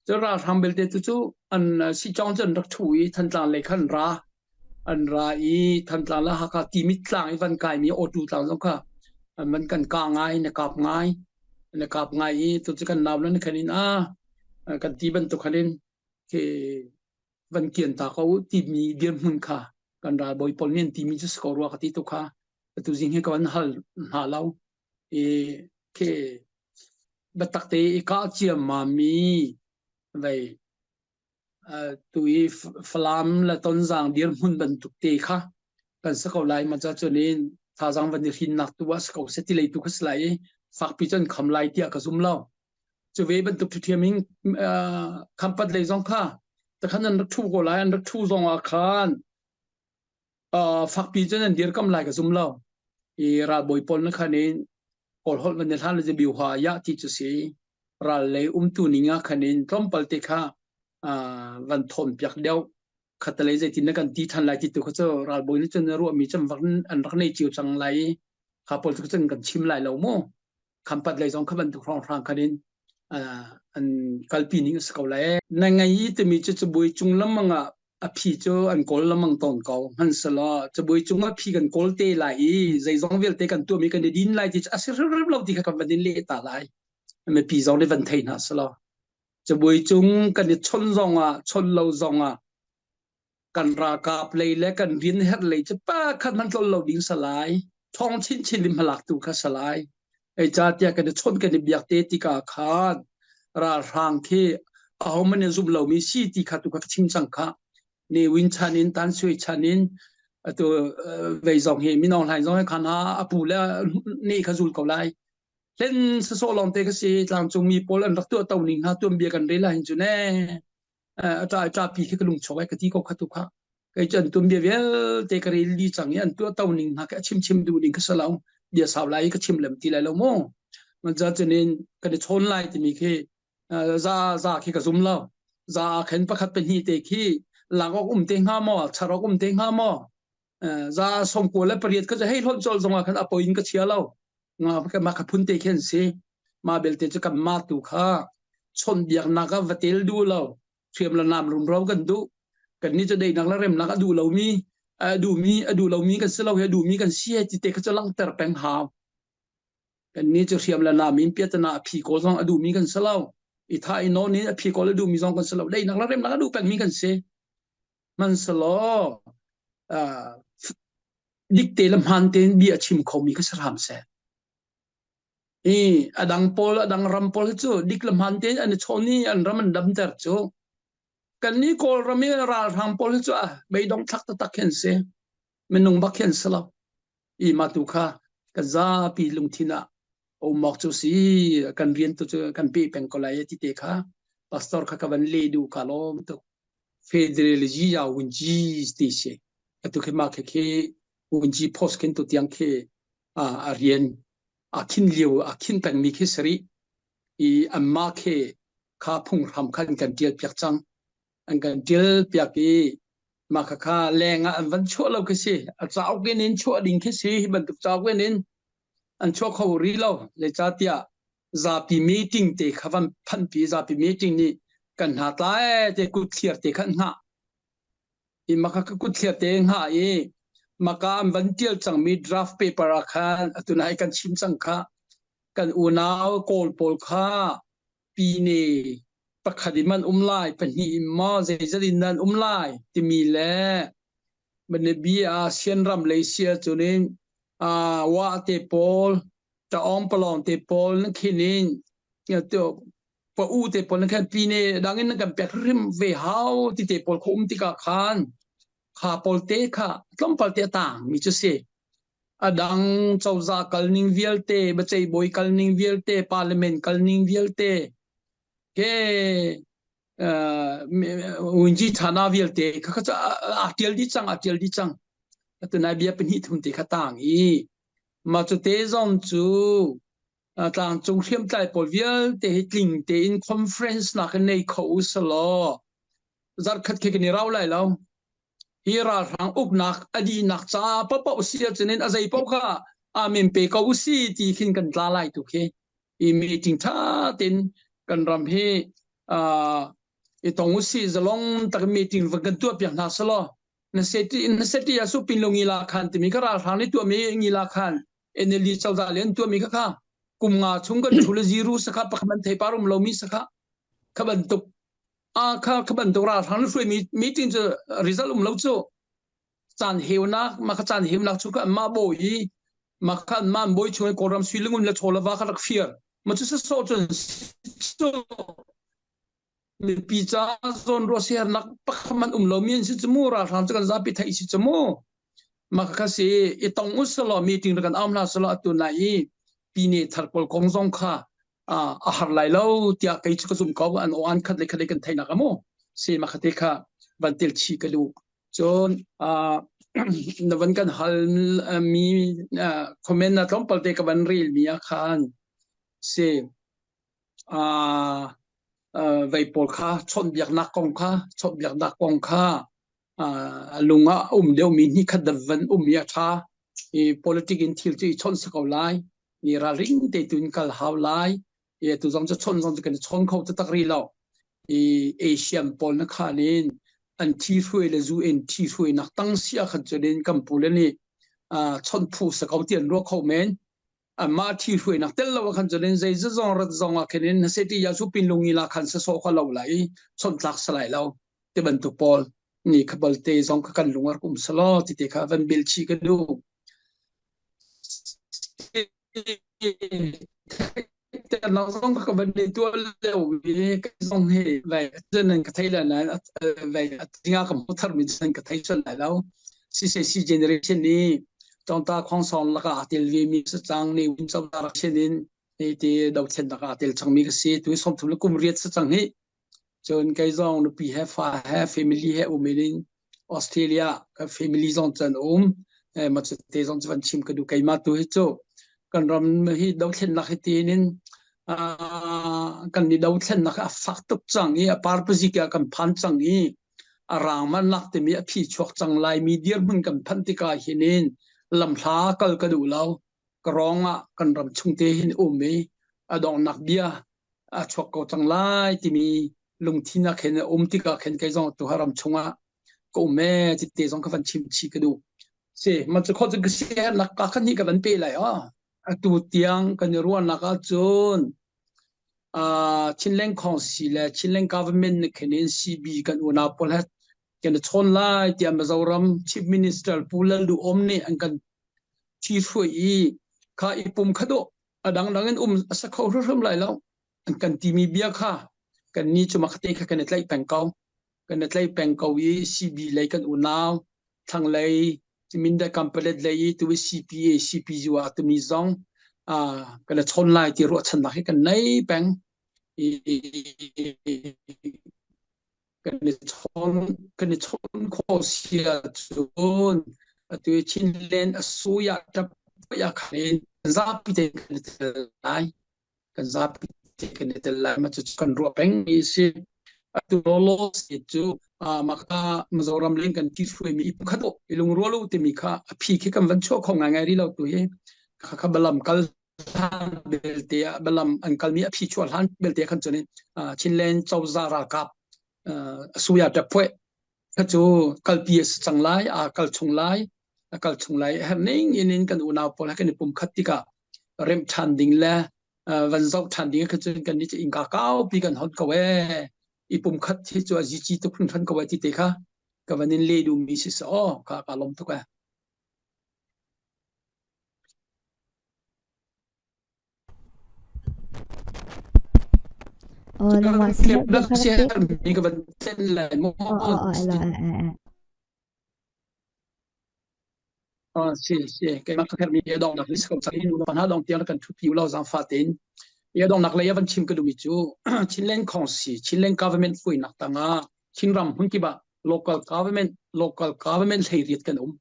Cu ralhrang belte tu cu an, aa, si cawng cu an rak ṭhu i Thantlang lei kha an ra. An ra i Thantlang le Hakha Timit tlang i van kaimi Awtu tlang zong kha an van kan kah ngai, na kap ngai, na kap ngai i tu cu kan nau le na khan in a, aa, kan ti bantuk khan in khi van kian ta ko timi dirhmun kha kan ralbawi pawl nih an timi cu si ko rua ka ti tu kha atu zing hi ka van hal hna lo. I khi biatak te i kah ciammam i vei, aa, tu i F-, Falam le Tonzang dirhmun bantuk te kha kan si ko lai. Mah ca cun in thazaang van i hrinnak tu ah si ko seh ti lei tu kha si lai i fakpi cun kham lai tiah ka zum lo. Cu ve bantuk ṭhiṭhiam in, aa, Khampat lei zong kha takhan an rak ṭhu ko lai, an rak ṭhu zong ah khan, aa, fakpi cun an dirkamh lai ka zum lo. I ralbawi pawl nih khan in Kawl holh van i hlan le zabiu ha yah ti cu si. Ral lei umtu ning ah khan in tlawmpal te kha, aa, van thawn piak deuh. Khatlei zeitin na kan ti ṭhan lai ti tu kha cu ralbawi nih cun a ruahmi cun an rak nei cio cang lai i kha pawl cu cun kan chim lai lo mu. Khampat lei zong kha bantuk hrawnghrang khan in, aa, an kalpi ning a si ko lai. Na ngai i timi cu cabuai cung lamang ah a phi cu an kawl lamang tawn ko. Hmanhsehlaw cabuai cung ah phi kan kawl te lai i zeizong vialte kan tuahmi kan i din lai ti cu a si hrimhrim lo ti kha kan van in leh ta lai. Mipi zong nih van thei hna selaw. Cabuai cung kan i chon zongah, chon lo zongah, kan ralkap lei le kan rian herh lei cu pakhat hman tlolh lo ding si lai. Thawng chinchin in hmalak tu kha si lai. Ei ca tiah kan i chon kan i biak te tikah khan ralhrang khi ahohmanh in zum lomi si ti kha tu kha ka chim cang kha. Ne Win chan in, Tan Sui chan in, atu, eh, vei zong hi, Min Aung Hlaing zong hi khan ha, a pu le a nih kha zul ko lai. Hlen sawsawh lawngte kha si, tlangcung mi pawl an rak tuah to ning hna, tuanbia kan rel ah hin cun e, eh, a ṭa, a ṭapi khi ka lungchawk e ka ti ko kha tu kha. Kei cu an tuanbia vialte ka rel dih cang i an tuah to ning hna khi a chimchim duh ding ka si lo, bia sau lai i ka chim lem ti lai lo mu. Mah ca cun in kan i chawn lai timi khi, aa, za, za khi ka zum lo. Za ah khan pakhat pahnih te khi Lak awk um te hnga maw, char awk um te hnga maw? Eh, za sawmkua le pariat kha cu hei hlawt colh zongah khan a poi in ka chia lo. Nga ka ma kha phun te khen si. Ma belte cu kan ma tu kha chawnhbiaknak ah va tel duh lo. Hriam le nam rumro kan duh. Kannih cu daihnak le remnak a duh lomi, a duhmi, a duh lomi kan si lo hi, a duhmi kan si hi ti te kha cu langhter peng hau. Kannih cu hriam le nam in piatana a phi kawl zong a duhmi kan si lo. I tha i nawn in a phi kawl a duhmi zong kan si lo. Daihnak le remnak a duh pengmi kan si. Hmanhsehlaw, aa, dikte le hmante in bia a chim khomi kha si hram seh. I, a dang pawl, a dang ram pawl hi cu dik le hmante in an i chawn i an ram an damter cu. Kannih Kawlram i ralhrang pawl hi cu a beidong thlak taktak khin si. Minung bak khin si lo. I mah tu kha kan zapi lungthin ah a um awk cu si, kan rian tu cu kan peh peng ko lai a ti te kha pastor kha ka van leh duh ka lawm tuk. Federal ji ya wunji ti si. Atu khi mah khi khi wunji post khin tu tiang khi, a, a rian a khin lio a khin pengmi khi si rih. I anmah khi kha phunghram khan kan ṭial piak cang. An kan ṭial piak i mah kha kha leng ah an van chuah lo khi si. A cauk in in chuah ding khi si, hi bantuk cauk in in an chuah kho rih lo. Zeicahtiah zapi meeting te kha van phanhpi, zapi meeting nih kan hna tlai te kut thliar te khan hna. I maka ka kut thliar te hna i maka an van ṭial cangmi draft paper ah khan atu nai kan chim cang kha. Kan unau Kawl pawl kha pine pakhat in man um lai, pahnih in maw zeizat in nan um lai timi le Manibia Sianram lei si ahcun in, aa, Wah te pawl, Taawng Palawng te pawl na khin in, aa, tu, Pa U te pawl na khin pine dang in na kan pek hrim ve hau ti te pawl kho um tikah khan kha pawl te kha tlawmpal te a tang mi cu si. A dang cozah kal ning vialte, bacei bawi kal ning vialte, parliament kal ning vialte, he, aa, mi-, wunji thana vialte kha, kha cu a, a ṭial dih cang, a ṭial dih cang. Atu nai bia pahnih thum te kha tang i mah cu te zong cu, aa, tlangcung hriamtlai pawl vialte hi tling tein conference nak in nei kho u selaw, zarhkhat khi kan i rau lai lo. Hi ralhrang uknak a dihnak ca paohpaoh si ahcun in a zei paoh kha a men pe ko u si ti khin kan tla lai tu khi i meeting ṭha tein kan ram hi, aa, i tong u si zalong tak meeting van kan tuah piak hna selaw. Na seti, na seti a supin lo ngila khan timi kha ralhrang nih tuahmi ngila khan N L D cozah le an tuahmi kha kha kum nga chung kan ṭhu le zero sakha pakhat man thei par um lomi sakha kha bantuk, a kha, kha bantuk ralhrang le hruaimi meeting cu result um lo cu. Caan heunak, mah kha caan heunak cu kha anmah bawi i mah kha anmah an bawi chung i Kawlram sui le ngun le chaw le va kha rak fiar. Mah cu sasawh cun cu mipi ca zawn ruah siaherhnak pakhat man um lomi an si cu mu, ralhrang cu kan zapi theih si cu mu. Mah kha si i tong u selaw, meeting rak kan au hna selaw, atu nai i pine thar pawl kong zong kha, aa, a har lai lo tiah kei cu ka zumh ko, an aw an khat le khat le kan theihnak a mu. Si mah kha te kha van tel chih ka duh. Cun, aa, na van kan hal, aa, mi, aa, comment na tlawmpal te ka van rel mi ah khan si, aa, aa, vei pawl kha chawnhbiaknak kong kha, chawnhbiaknak kong kha, aa, a lung ah a um deuh mi hnih khat dah van um mi a ṭha. I politic in thil cu i chawnh si ko lai, i ralring te tu in kal hau lai, i atu zong cu chawnh zong cu kan i chawnh kho taktak rih lo. I Asian pawl na khan in an thi hruai le U N thi hruainak tang si ah khan cun in kan pu le nih, aa, chawnh phu si ko ti an ruah kho men. Anmah thi hruainak tel lo ah khan cun in zeizat zong rat zong ah khin in na seti ya supin lungila khan sasawh kha lo lai, chawnh tlak si lai lo. Ti bantuk pawl ni kha balte zong kha kan lung a rak um selaw ti te kha van belh chih ka duh. Theihternak zong kha ka van i tuah lio i, kei zong hi vei a cun nan ka thei le nan, a, a, vei a tinga ka hmuh thar mi cun nan ka thei sual lai lo. C C C generation i tawngta khawngsawng lakah a tel ve mi si cang, ni win cawda rak chin in, ni ti dothlennak ah a tel cangmi ka si. Tu sawmthum le kum riat si cang hi. Cun kei zong nupi he, fa he, family he um in, Australia ka family zong cun a um. Eh, mah cu te zong cu van chim ka duh, keimah tu hi cu kan ram hi dothlennak hi tiin in, aa, kan i dothlennak hi a fak tuk cang i, a par pazik ah kan phan cang i, a rang man nak timi a phi chuak cang lai mi dirhmun kan phanh tikah hin in lamhla kal ka duh lo. Ka rawng ah kan ram chungte hin um i a donghnak bia a chuak ko cang lai timi lungthin ah khen a um tikah khen kei zong tu ha ram chungah ka um e, tite zong ka van chim chih ka duh. Si, man cu khaw cu ka siaherhnak ka khan hi ka van pe lai aw. Atu tiang kan i ruahnak ahcun, aa, Chinland Council le Chinland Government nih khin in C B kan unau pawl he kan i chawn lai tiah Mizoram Chief Minister Pu Lalduhawm nih an kan ṭhihruai i kha i pum kha dawh a dangdang in um a si kho hrimhrim lai lo an kan timi bia kha kannih cu makate kha kan i tlaih peng ko. Kan i tlaih peng ko i C B lei kan unau, Thlanglei, Mindat Kanpalet lei i tu i C P A, C P U a tumi zong, aa, kan i chawn lai ti ruahchannak hi kan nei peng. I, kan i chawn, kan i chawn khawh si ahcun, atu i Chinland a sui ah ṭap ah khan in kan zapi te kan i tel lai. Kan zapi te kan i tel lai, mah cu kan ruah peng i si. Atu lawlaw si cu, aa, mah kha Mizoram leng kan ṭhihruai mi i pum kha dawh i lungrual uh timi kha a phi khi kan van chuah kho ngaingai rih lo tu hi. Kha kha Balam kal hlan belte ah, Balam an kalmi a phi chuah hlan belte ah khan cun in, aa, Chinland cozah ralkap, aa, a sui ah ṭaphuai kha cu kalpi a si cang lai, aa kal chung lai, a kal chung lai. A herh ning in, in kan unau pawl he kan i pum khat tikah remh ṭhan ding le, aa, van zoh ṭhan ding kha cun kannih cu innka kaupi kan hon ko e. I pum khat hi cu a zici tuk hringhran ko e tite kha ka van in leh duhmi si seh aw, kha ka lawm tuk e. Oh, nangmah siaherh bia kha na ti. Siaherh mi ka van tlen lai maw? Oh, oh, oh, elo, eh, eh, eh. Ah, si, si. Keimah ka herhmi a donghnak lei si ko cang in, nu le pa hna dong tiang kan thupi u lo, zaangfah tein. A donghnak lei a van chim ka duhmi cu Chinland Council, Chinland Government fuinak tangah Chinram hmun kip ah local government, local government hleiriat kan um.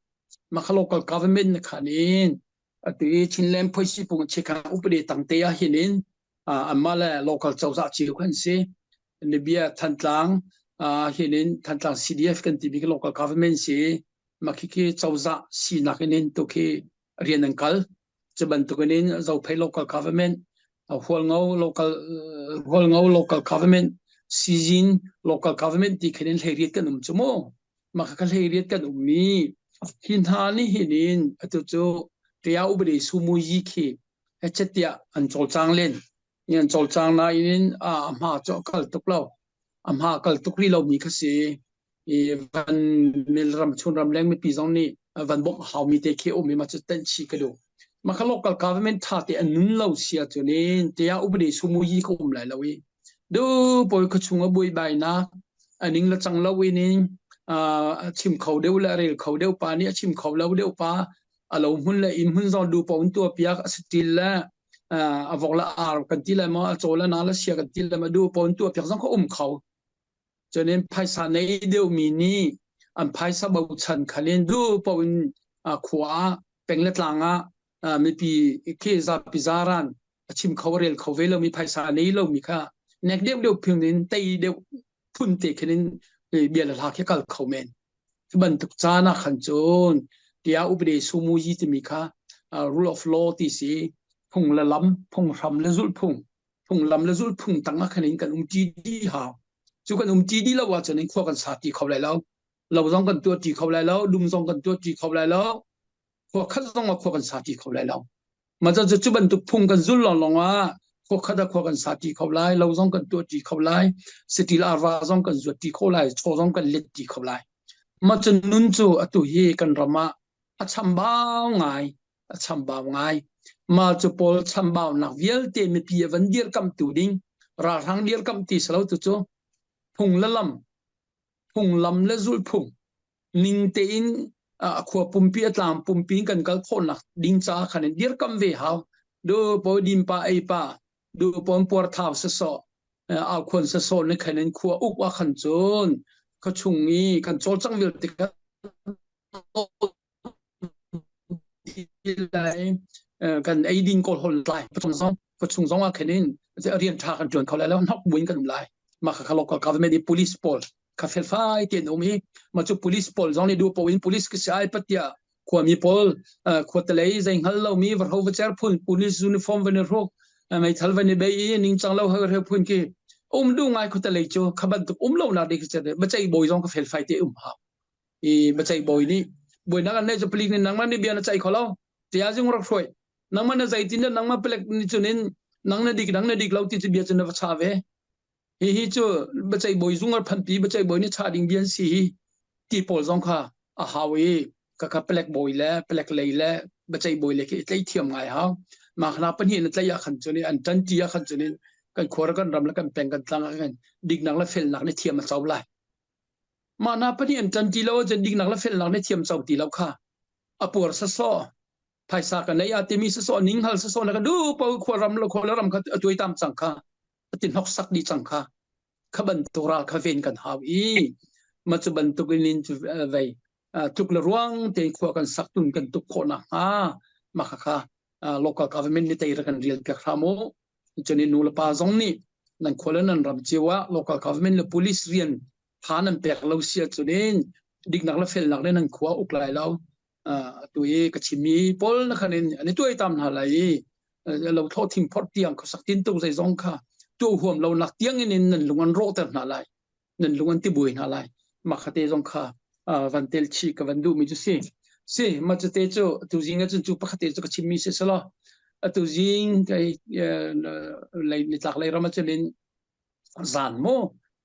Mah kha local government nih khan in atu i Chinland Phoisi Pung a chikhan upadi tangte ah hin in, aa, anmah le local cozah cio khan si. Nibia Thantlang, aa, hin in Thantlang C D F kan timi kha local government si. Mah khi khi cozah sinak in in tu khi rian an kal. Cu bantuk in in Zophei local government, aa, Hualngo local, aa, Hualngo local government, Sizin local government ti khin in hleiriat kan um cu mu. Mah kha kha hleiriat kan ummi hi hna nih hin in atu cu Ṭaya upadi Sumuyi khi he chatiah an cawlcang len. An cawlcang nain, aa, a hma cu a kal tuk lo. A hma a kal tuk rih lomi kha si. I van mil ram, chun ram leng mipi zong nih, aa, van bawmh a haumi te khi a um i mah cu tanh chih ka duh. Mah kha local government ṭha te a nun lo si ahcun in Ṭaya upadi Sumuyi kha um lai lo i, duh pawl kha chung a buaibainak, a ning le cang lo in in, aa, a chim kho deuh le a rel kho deuh pa nih a chim kho lo deuh pa, a lo hmun le inn hmun zong duh pawl in tuahpiak a saṭil le, aa, a vok le ar kan ti le maw, a caw le na le sia kan ti le maw, duh pawl in tuahpiak zong kha um kho. Cun in phaisa nei deuh mi nih an phaisa bochan khan in duh pawl in, aa, khua ah, peng le tlang ah, aa, mipi khi zapi zaran a chim kho a rel kho ve lomi, phaisa nei lomi kha nek deuh deuh phun in tei deuh phun te khin in, eh, bia le hla khi kal kho men. Hi bantuk caan ah khan cun Ṭaya upadi Sumuyi timi kha, aa, rule of law ti si, phung le lam, phung hram le zulh phung, phung lam le zulh phung tangah khan in kan um ṭi dih hau. Cu kan um ṭi dih lo ahcun in khua kan sa ṭi kho lai lo. Lo zong kan tuah ṭi kho lai lo, dum zong kan tuah ṭi kho lai lo. Khua khat zong ah khua kan sa ṭi kho lai lo. Mah cu cu bantuk phung kan zulh lawnglawng ah khua khat ah khua kan sa ṭi kho lai, lo zong kan tuah ṭi kho lai, saṭil arva zong kan zuat ṭi kho lai, chaw zong kan let ṭi kho lai. Mah cu nun cu atu hi kan ram ah a chambau ngai, a chambau ngai. Mah cu pawl chambaunak vialte mipi a van dirkamhtu ding, ralhrang dirkamh ti si lo tu cu phung le lam, phung lam le zulh phung ning tein, aa, a khua pumpi a tlang pumpi in kan kal khawhnak ding caah khan in dirkamh ve hau. Duh pawl din pa ei pa, duh pawl puar thau sasawh, aa, au khuan sasawh nih khan in khua uk ah khan cun kha chung i kan cawlcang vialte kha lai, eh, kan ei din kawl hol lai. Khuachung zong, khuachung zong ah khan in rian ṭha kan ṭuan kho lai lo, hnok buin kan um lai. Mah kha kha local government i police pawl, kha felfai te na um hi. Ma chu police pawl zong ni du po in police ka si ai patia khua mi pawl, ah, khua ta lei zai ngal lo mi va ho va cher phun police uniform va ni ruk, ah, mai thal va ni bei i ning chang lo ha re phun ki um du ngai khua ta lei chu kha ban tuk um lo na di ka cher ba chai boi zong kha felfai te um ha. I ba chai boi ni boi na kan nei chu palik ni nang man ni bia na chai kho lo. Tia zung rak hruai. Nang man na zai tin nang man pelek ni chu nin nang na dik nang na dik lo ti chu bia chu na va cha ve. Hi hi chu ba chai boi zung ar phan pi ba chai boi ni cha ding bian si hi. Ti pawl zong kha a hau i ka kha pelek boi le pelek lei le ba chai boi le ki tlai thiam ngai hau. Ma khana pan hi na tlai a khan chu ni an tan ti a khan chu ni kan khua kan ram le kan peng kan tlang a kan dik nak le fel nak ni thiam a chau lai. Ma na pan hi an tan ti lo a chen dik nak le fel nak ni thiam chau ti lo kha. A puar sa so. Phaisa ka nei a ti mi sa so ning hal sa so na ka du pau khua ram lo khua le ram kha a tuai tam chang kha. A tin hok sak di chang kha. Kha ban tuk ral kha ven kan hau i. Ma chu ban tuk in in chu, eh, vei. Ah, tuk le ruang te khua kan sak tun kan tuk kho na ha. Ma kha kha, ah, local government ni te ra kan rial pek hra mo. Chu ni nu le pa zong ni nan khua le nan ram chiu a local government le police rian tha nan pek lo sia chu nin dik nak le fel nak le nan khua uk lai lo. Ah, tu i ka chim mi pawl na khan in ani tuai tam na lai i. Ah, lo tho thim phot tiang kho sak tin tuk zai zong kha. Tu huam lo nak tiang in in nan lung an ro ter na lai. Nan lung an ti bui na lai. Ma kha te zong kha, ah, van tel chi ka van du mi chu si. Si, ma chu te chu, tu zing a chun chu pa kha te chu ka chim mi si sa lo. A tu zing ka, eh, na, lei, ni tlak lei ram a chun in zan mo.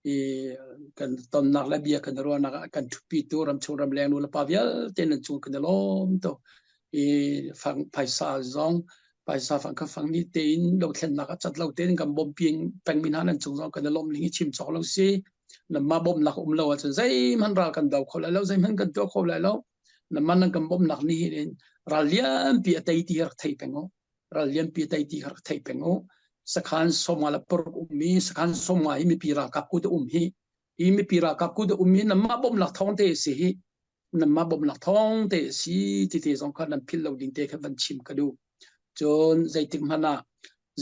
I kan ton nak le bia kan ruah nak a kan thupi tu ram chung ram leng nu le pa vial te nan chung kan lom to. I fang phaisa zong, phaisa fang kha fang ni te in lo thlen nak a chat lo te in kan bom piang peng min han nan chung zong kan lom ling i chim chok lo si. Nan ma bom nak um lo a chun zai man ral kan dau kho lai lo, zai man kan tuak kho lai lo. Nan man nan kan bom nak ni hi in ral lian pi a tei ti har thei peng o. Ral lian pi a tei ti har thei peng o. Sakhan soma la por um mi, sakhan soma hi mi pi ral kap ku te um hi. Hi mi pi ral kap ku te um hi, nan ma bom nak thong te si hi. Nan ma bom nak thong te si ti te zong kha nan phil lo ding te kha van chim ka du. Chun zai tik mana,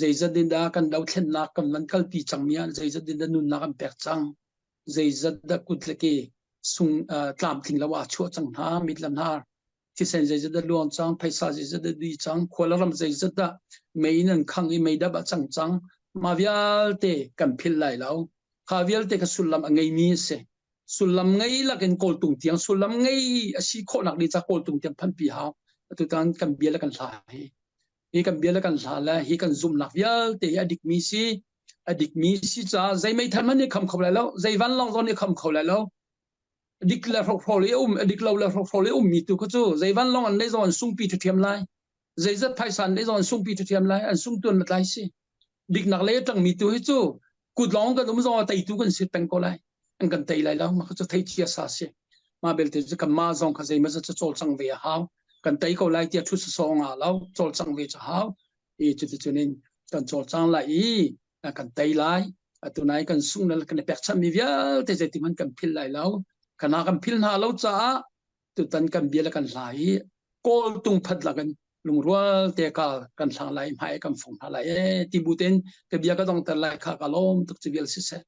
zai zat din da kan dau thlen nak kan van kal pi chang mia, zai zat din da nun nak kan pek chang. Zai zat da kut le ke sung, ah, tlam tling lo a chuak chang hna, mit lam hna. Thisen zai zat da luang chang, phaisa zai zat da dui chang, khua le ram zai zat da mei nan khang i mei dap a chang chang. Ma vial te kan phil lai lo. Kha vial te kha sullam a ngei mi se. Sullam ngei lak in kol tung tiang, sullam ngei a si kho nak di cha kol tung tiang phan pi hau. A tu tan kan bia le kan hla hi. Hi kan bia le kan hla le, hi kan zum nak vial te hi a dik mi si. A dik mi si cha, zai mei than man ni kham kho lai lo, zai van long zong ni kham kho lai lo. Dik le hrok hrok le um, dik lo le hrok hrok le um mi tu kha chu. Zai van long an nei zong an sung pi thu thiam lai. Zai zat phaisa an nei zong an sung pi thu thiam lai, an sung tuan mat lai si. Dik nak le tang mi tu hi chu. Kut long kan um zong a tei tu kan si peng ko lai. An kan tei lai lo, ma kha chu thei chia sa si. Ma bel te chu kan ma zong kha zai ma zat chu chol chang ve a hau. Kan tei ko lai tia thu sa song a lo, chol chang ve cha hau. I chu ti chu nin kan chol chang lai i, a kan tei lai. A tu nai kan sung na kan pek cham mi vial te zai ti man kan phil lai lo. Kan ha kan phil hna lo cha a, tu tan kan bia le kan hla hi. Kol tung phat la kan lungrual te kal kan hlang lai, hmai kan phong hna lai. E, ti bu ten ka bia ka dong ter lai kha ka lom tuk chi vial si se.